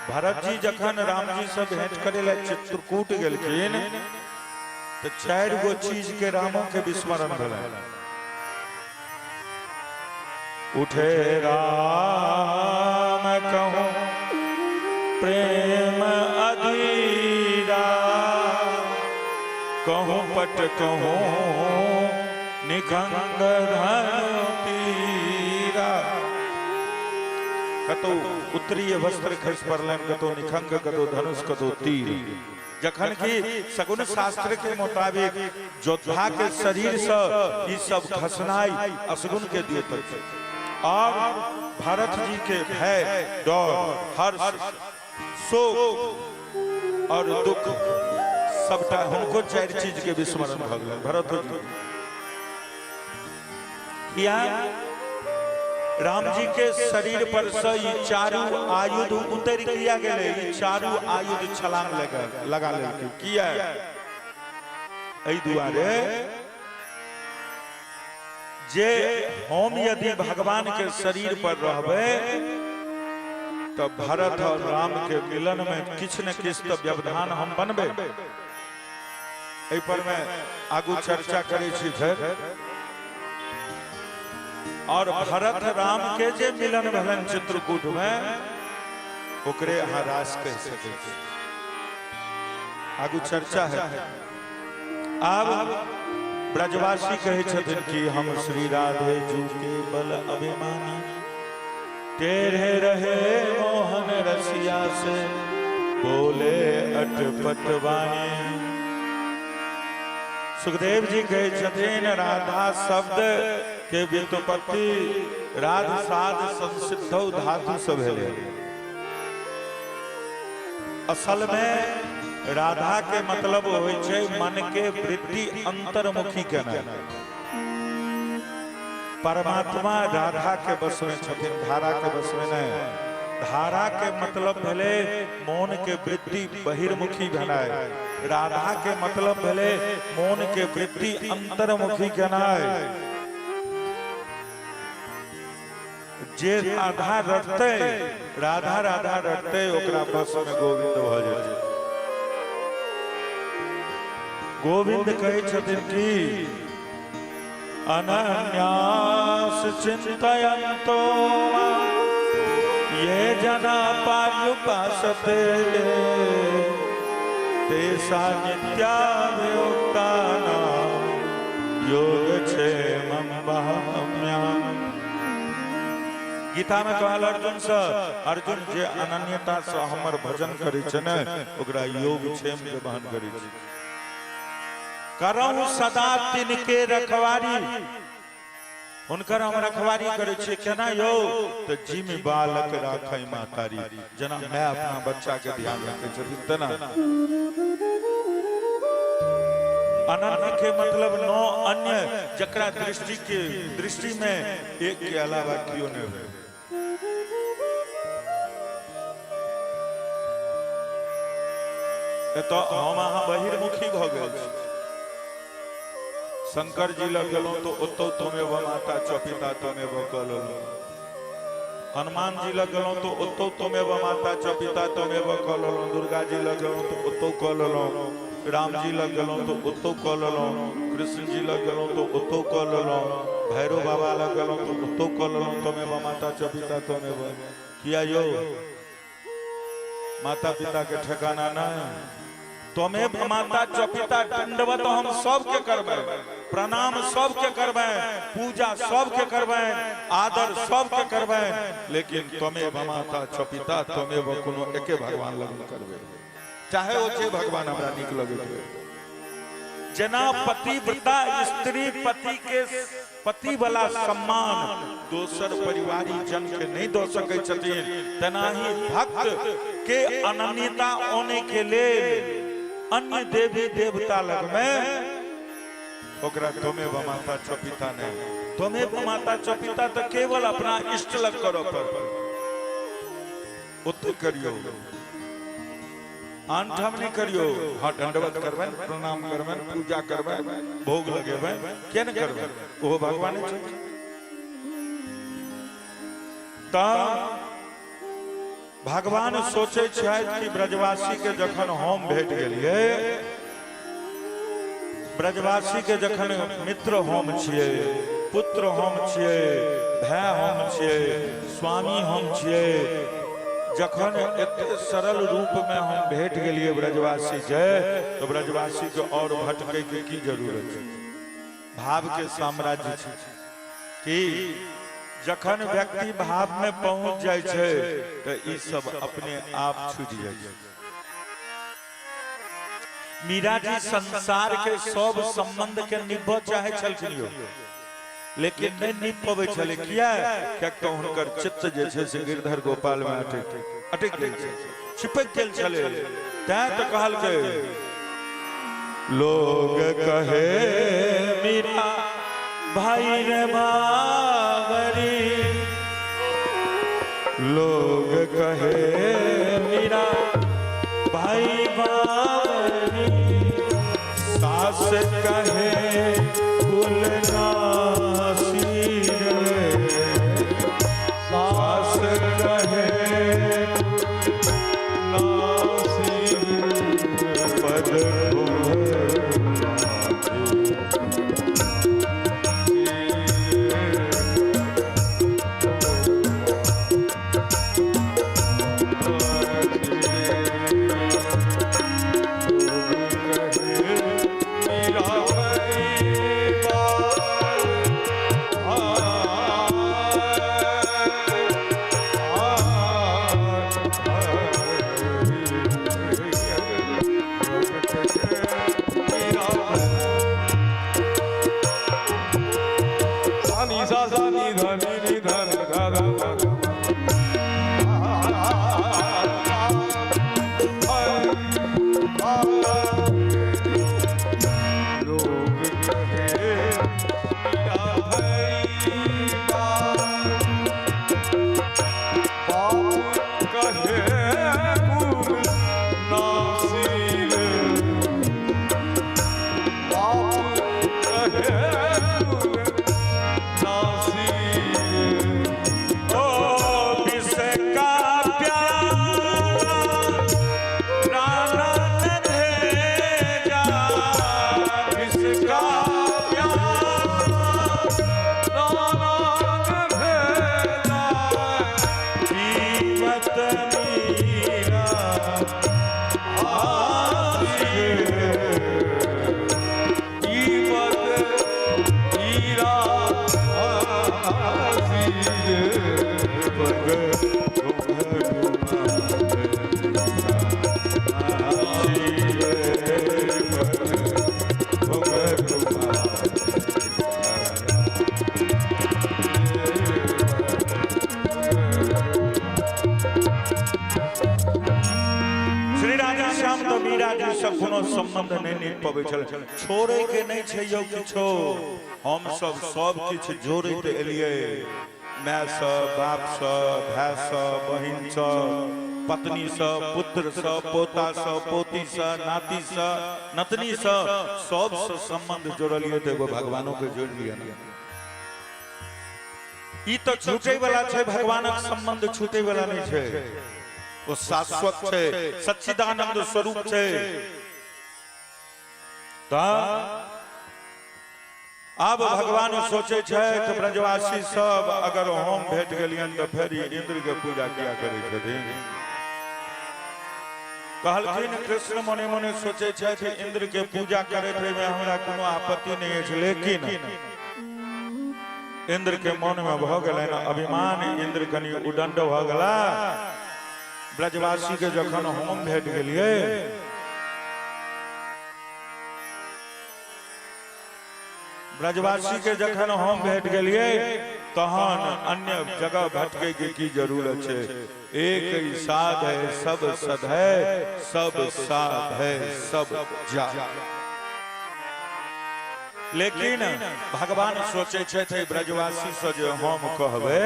भरत जी जखन राम जी से भेंट करे ला चित्रकूट गेलखिन तो 4 गो चीज के रामों के विस्मरण भेलनि। उठे राम कहूँ प्रेम अधीरा, कहूँ पट कहूँ निखंग धनु तीरा। कतौ उत्तरीय वस्त्र खसि पड़लनि, कतौ निखंग, कतौ धनुष, कतौ तीर। जखन कि सगुन शास्त्र के मुताबिक योद्धा के शरीर से ई सब खसनाई असगुन के द्योतक छै। और भरत जी के भय, डर, हर्ष, शोक और दुख सबटा हुनको 4 चीज के विस्मरण भऽ गेलनि भरत जी। किया? राम जी के शरीर पर से ई चारू आयुध उतर किया गेलै, ई चारू आयुध छलांग लगा लेलकै। किया? एहि दुआरे जे हम यदि भगवान के शरीर पर रहबै तो भरत और राम के मिलन में किछु न किछु तो व्यवधान हम बनबै। एहि पर में आगू चर्चा करै छी फेर। और भरत राम के जे मिलन भेलनि चित्रकूट में ओकरे अहाँ रास कहि सकै छी। आगू चर्चा है। आब ब्रजवासी कहै छथिन कि हम श्री राधे जू के बल अभिमानी, टेढ़े रहे मोहन रसिया से बोले अटपट वाणी। सुखदेव जी कहै छथिन राधा शब्द के व्युत्पत्ति राध साध संसिद्धौ धातु से भेलै। असल में राधा के मतलब होइ छै मन के वृत्ति अंतर्मुखी केनाइ। परमात्मा राधा के वश में छथिन, धारा के वश में नहीं। धारा के मतलब भेलै मोन के वृत्ति बहिर्मुखी भेनाइ, राधा के मतलब भेलै मोन के वृत्ति अंतर्मुखी केनाइ। जे राधा रटतै, राधा राधा रटतै, ओकरा वश में गोविंद भऽ जेतै। गोविंद कहै छथिन कि अनन्यास चिंतयन्तो ये जना पार्युपासते तेषा नित्याभियुक्तानां योगक्षेमं वहाम्यहम्। गीता में कहल अर्जुन से, अर्जुन जे अनन्यता से हमर भजन करै छै ने ओकरा योगक्षेम के वहन करै छै। करहु सदा तिनके रखवारी, हुनकर हम रखवारी करै छियै। केना यौ? तऽ जिम बालक राखै मातारी, जेना my अपना बच्चा के ध्यान रखै छथिन तेना। अनन्य के मतलब नो अन्य, जकरा दृष्टि के दृष्टि में एक के अलावा कियो नहीं हो। तो हम अहाँ बहिर्मुखी भऽ गेल छी। शंकर जी लग गेलहुँ तो ओतौ त्वमेव माता च पिता त्वमेव कऽ लेलहुँ। हनुमान जी लग गेलहुँ तो ओतौ त्वमेव माता च पिता त्वमेव कऽ लेलहुँ। दुर्गा जी लग गेलहुँ तो ओतौ कऽ लेलहुँ। राम जी लग गेलहुँ तो ओतौ कऽ लेलहुँ। कृष्ण जी लग गेलहुँ तऽ ओतौ कऽ लेलहुँ, भैरव बाबा लग गेलहुँ तऽ ओतौ कऽ लेलहुँ, तमेव माता च पिता तमेव। किया यौ, माता पिता के ठेकाना नहि? तमेव माता च पिता दंडवत हम सबके करबै, प्रणाम सबके करबै, पूजा सबके करबै, आदर सबके करबै, लेकिन तमेव माता च पिता तमेव कोनो एके भगवान लग करबै, चाहे ओ जे भगवान हमरा नीक लगैत होय। जेना पतिव्रता स्त्री पति के पति वाला सम्मान दोसर परिवारी जन के नहीं दऽ सकै छथिन, तेनाही भक्त के अनन्यता औने के लेल अन्य देवी देवता लग में ओकरा त्वमेव माता च पिता नहीं, त्वमेव माता च पिता तऽ केवल अपना इष्ट लग करऽ पड़त, ओते करियौ, आन ठाम नहि करियौ। हाँ, दंडवत करबनि, प्रणाम करबनि, पूजा करबनि, भोग लगेबनि, किया नहि करबनि, ओहो भगवाने छथिन। तऽ भगवान सोचै छथि कि ब्रजवासी के जखन हम भेट गेलियै, ब्रजवासी के जखन मित्र हम छियै, पुत्र हम छियै, भाय हम छियै, स्वामी हम छियै, जखन एते सरल रूप में हम भेट गेलियै ब्रजवासी के, तो ब्रजवासी के और भटकै के की जरूरत छै? भाव के साम्राज्य छै कि जखन व्यक्ति भाव में पहुंच जाइ छै तऽ ई सब अपने आप छूटि जाइ छै। मीरा जी संसार के सब संबंध के निभऽ चाहे छलखिन यौ, लेकिन नहि निभ पबै छलै। किया? किएक तऽ हुनकर चित्त जे छै से गिरधर गोपाल में अटक अटकि गेल छै, चिपकि गेल छलै। तैं तऽ कहलकै लोग कहे मीरा भाई रे बावरी, लोग कहे मीरा भाई बावरी, सास कहे कुल नासी रे, सास कहे नासी पद श्री राधा श्याम तऽ मीरा जी से कोनो संबंध नहि निभ पबै छल। छोड़े के नहि छै यौ किछो, हम सब सब किछु जोड़ैत एलियै, माय सँ, बाप सँ, भाय सँ, बहिन सँ, पत्नी सँ, पुत्र सँ, पोता सँ, पोती सँ, नाती सँ, नतनी सँ, सब सँ संबंध जोड़लियै तऽ एगो भगवानो के जोड़ि लिअ ने। ई तऽ छूटै वाला छै, भगवानक संबंध छूटै वाला नहि छै, ओ शाश्वत छै, सच्चिदानंद स्वरूप छै। तऽ आब भगवान सोचे छथि ब्रजवासी सब अगर हम भेट गेलियनि तऽ फेर ई इंद्र के पूजा किया करै छथिन। कहलखिन कृष्ण मने मने सोचे छथि इंद्र के पूजा करैत में हमरा कोनो आपत्ति नहीं अछि, लेकिन इंद्र के मन में भऽ गेलनि अभिमान, इंद्र कनि उदंड भऽ गेला। ब्रजवासी के जखन हम भेट गेलियै, ब्रजवासी के जखन हम भेट गेलियै तहन अन्य जगह भटके के की जरूरत छै। एक ही साध है सब सद है, सब साध है सब जा। लेकिन भगवान सोचे छथि ब्रजवासी से जे हम कहबै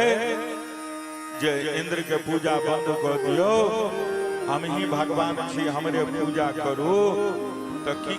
जे इंद्र के पूजा बंद कर दियौ, हम ही भगवान छी, हमरे पूजा करू, तऽ की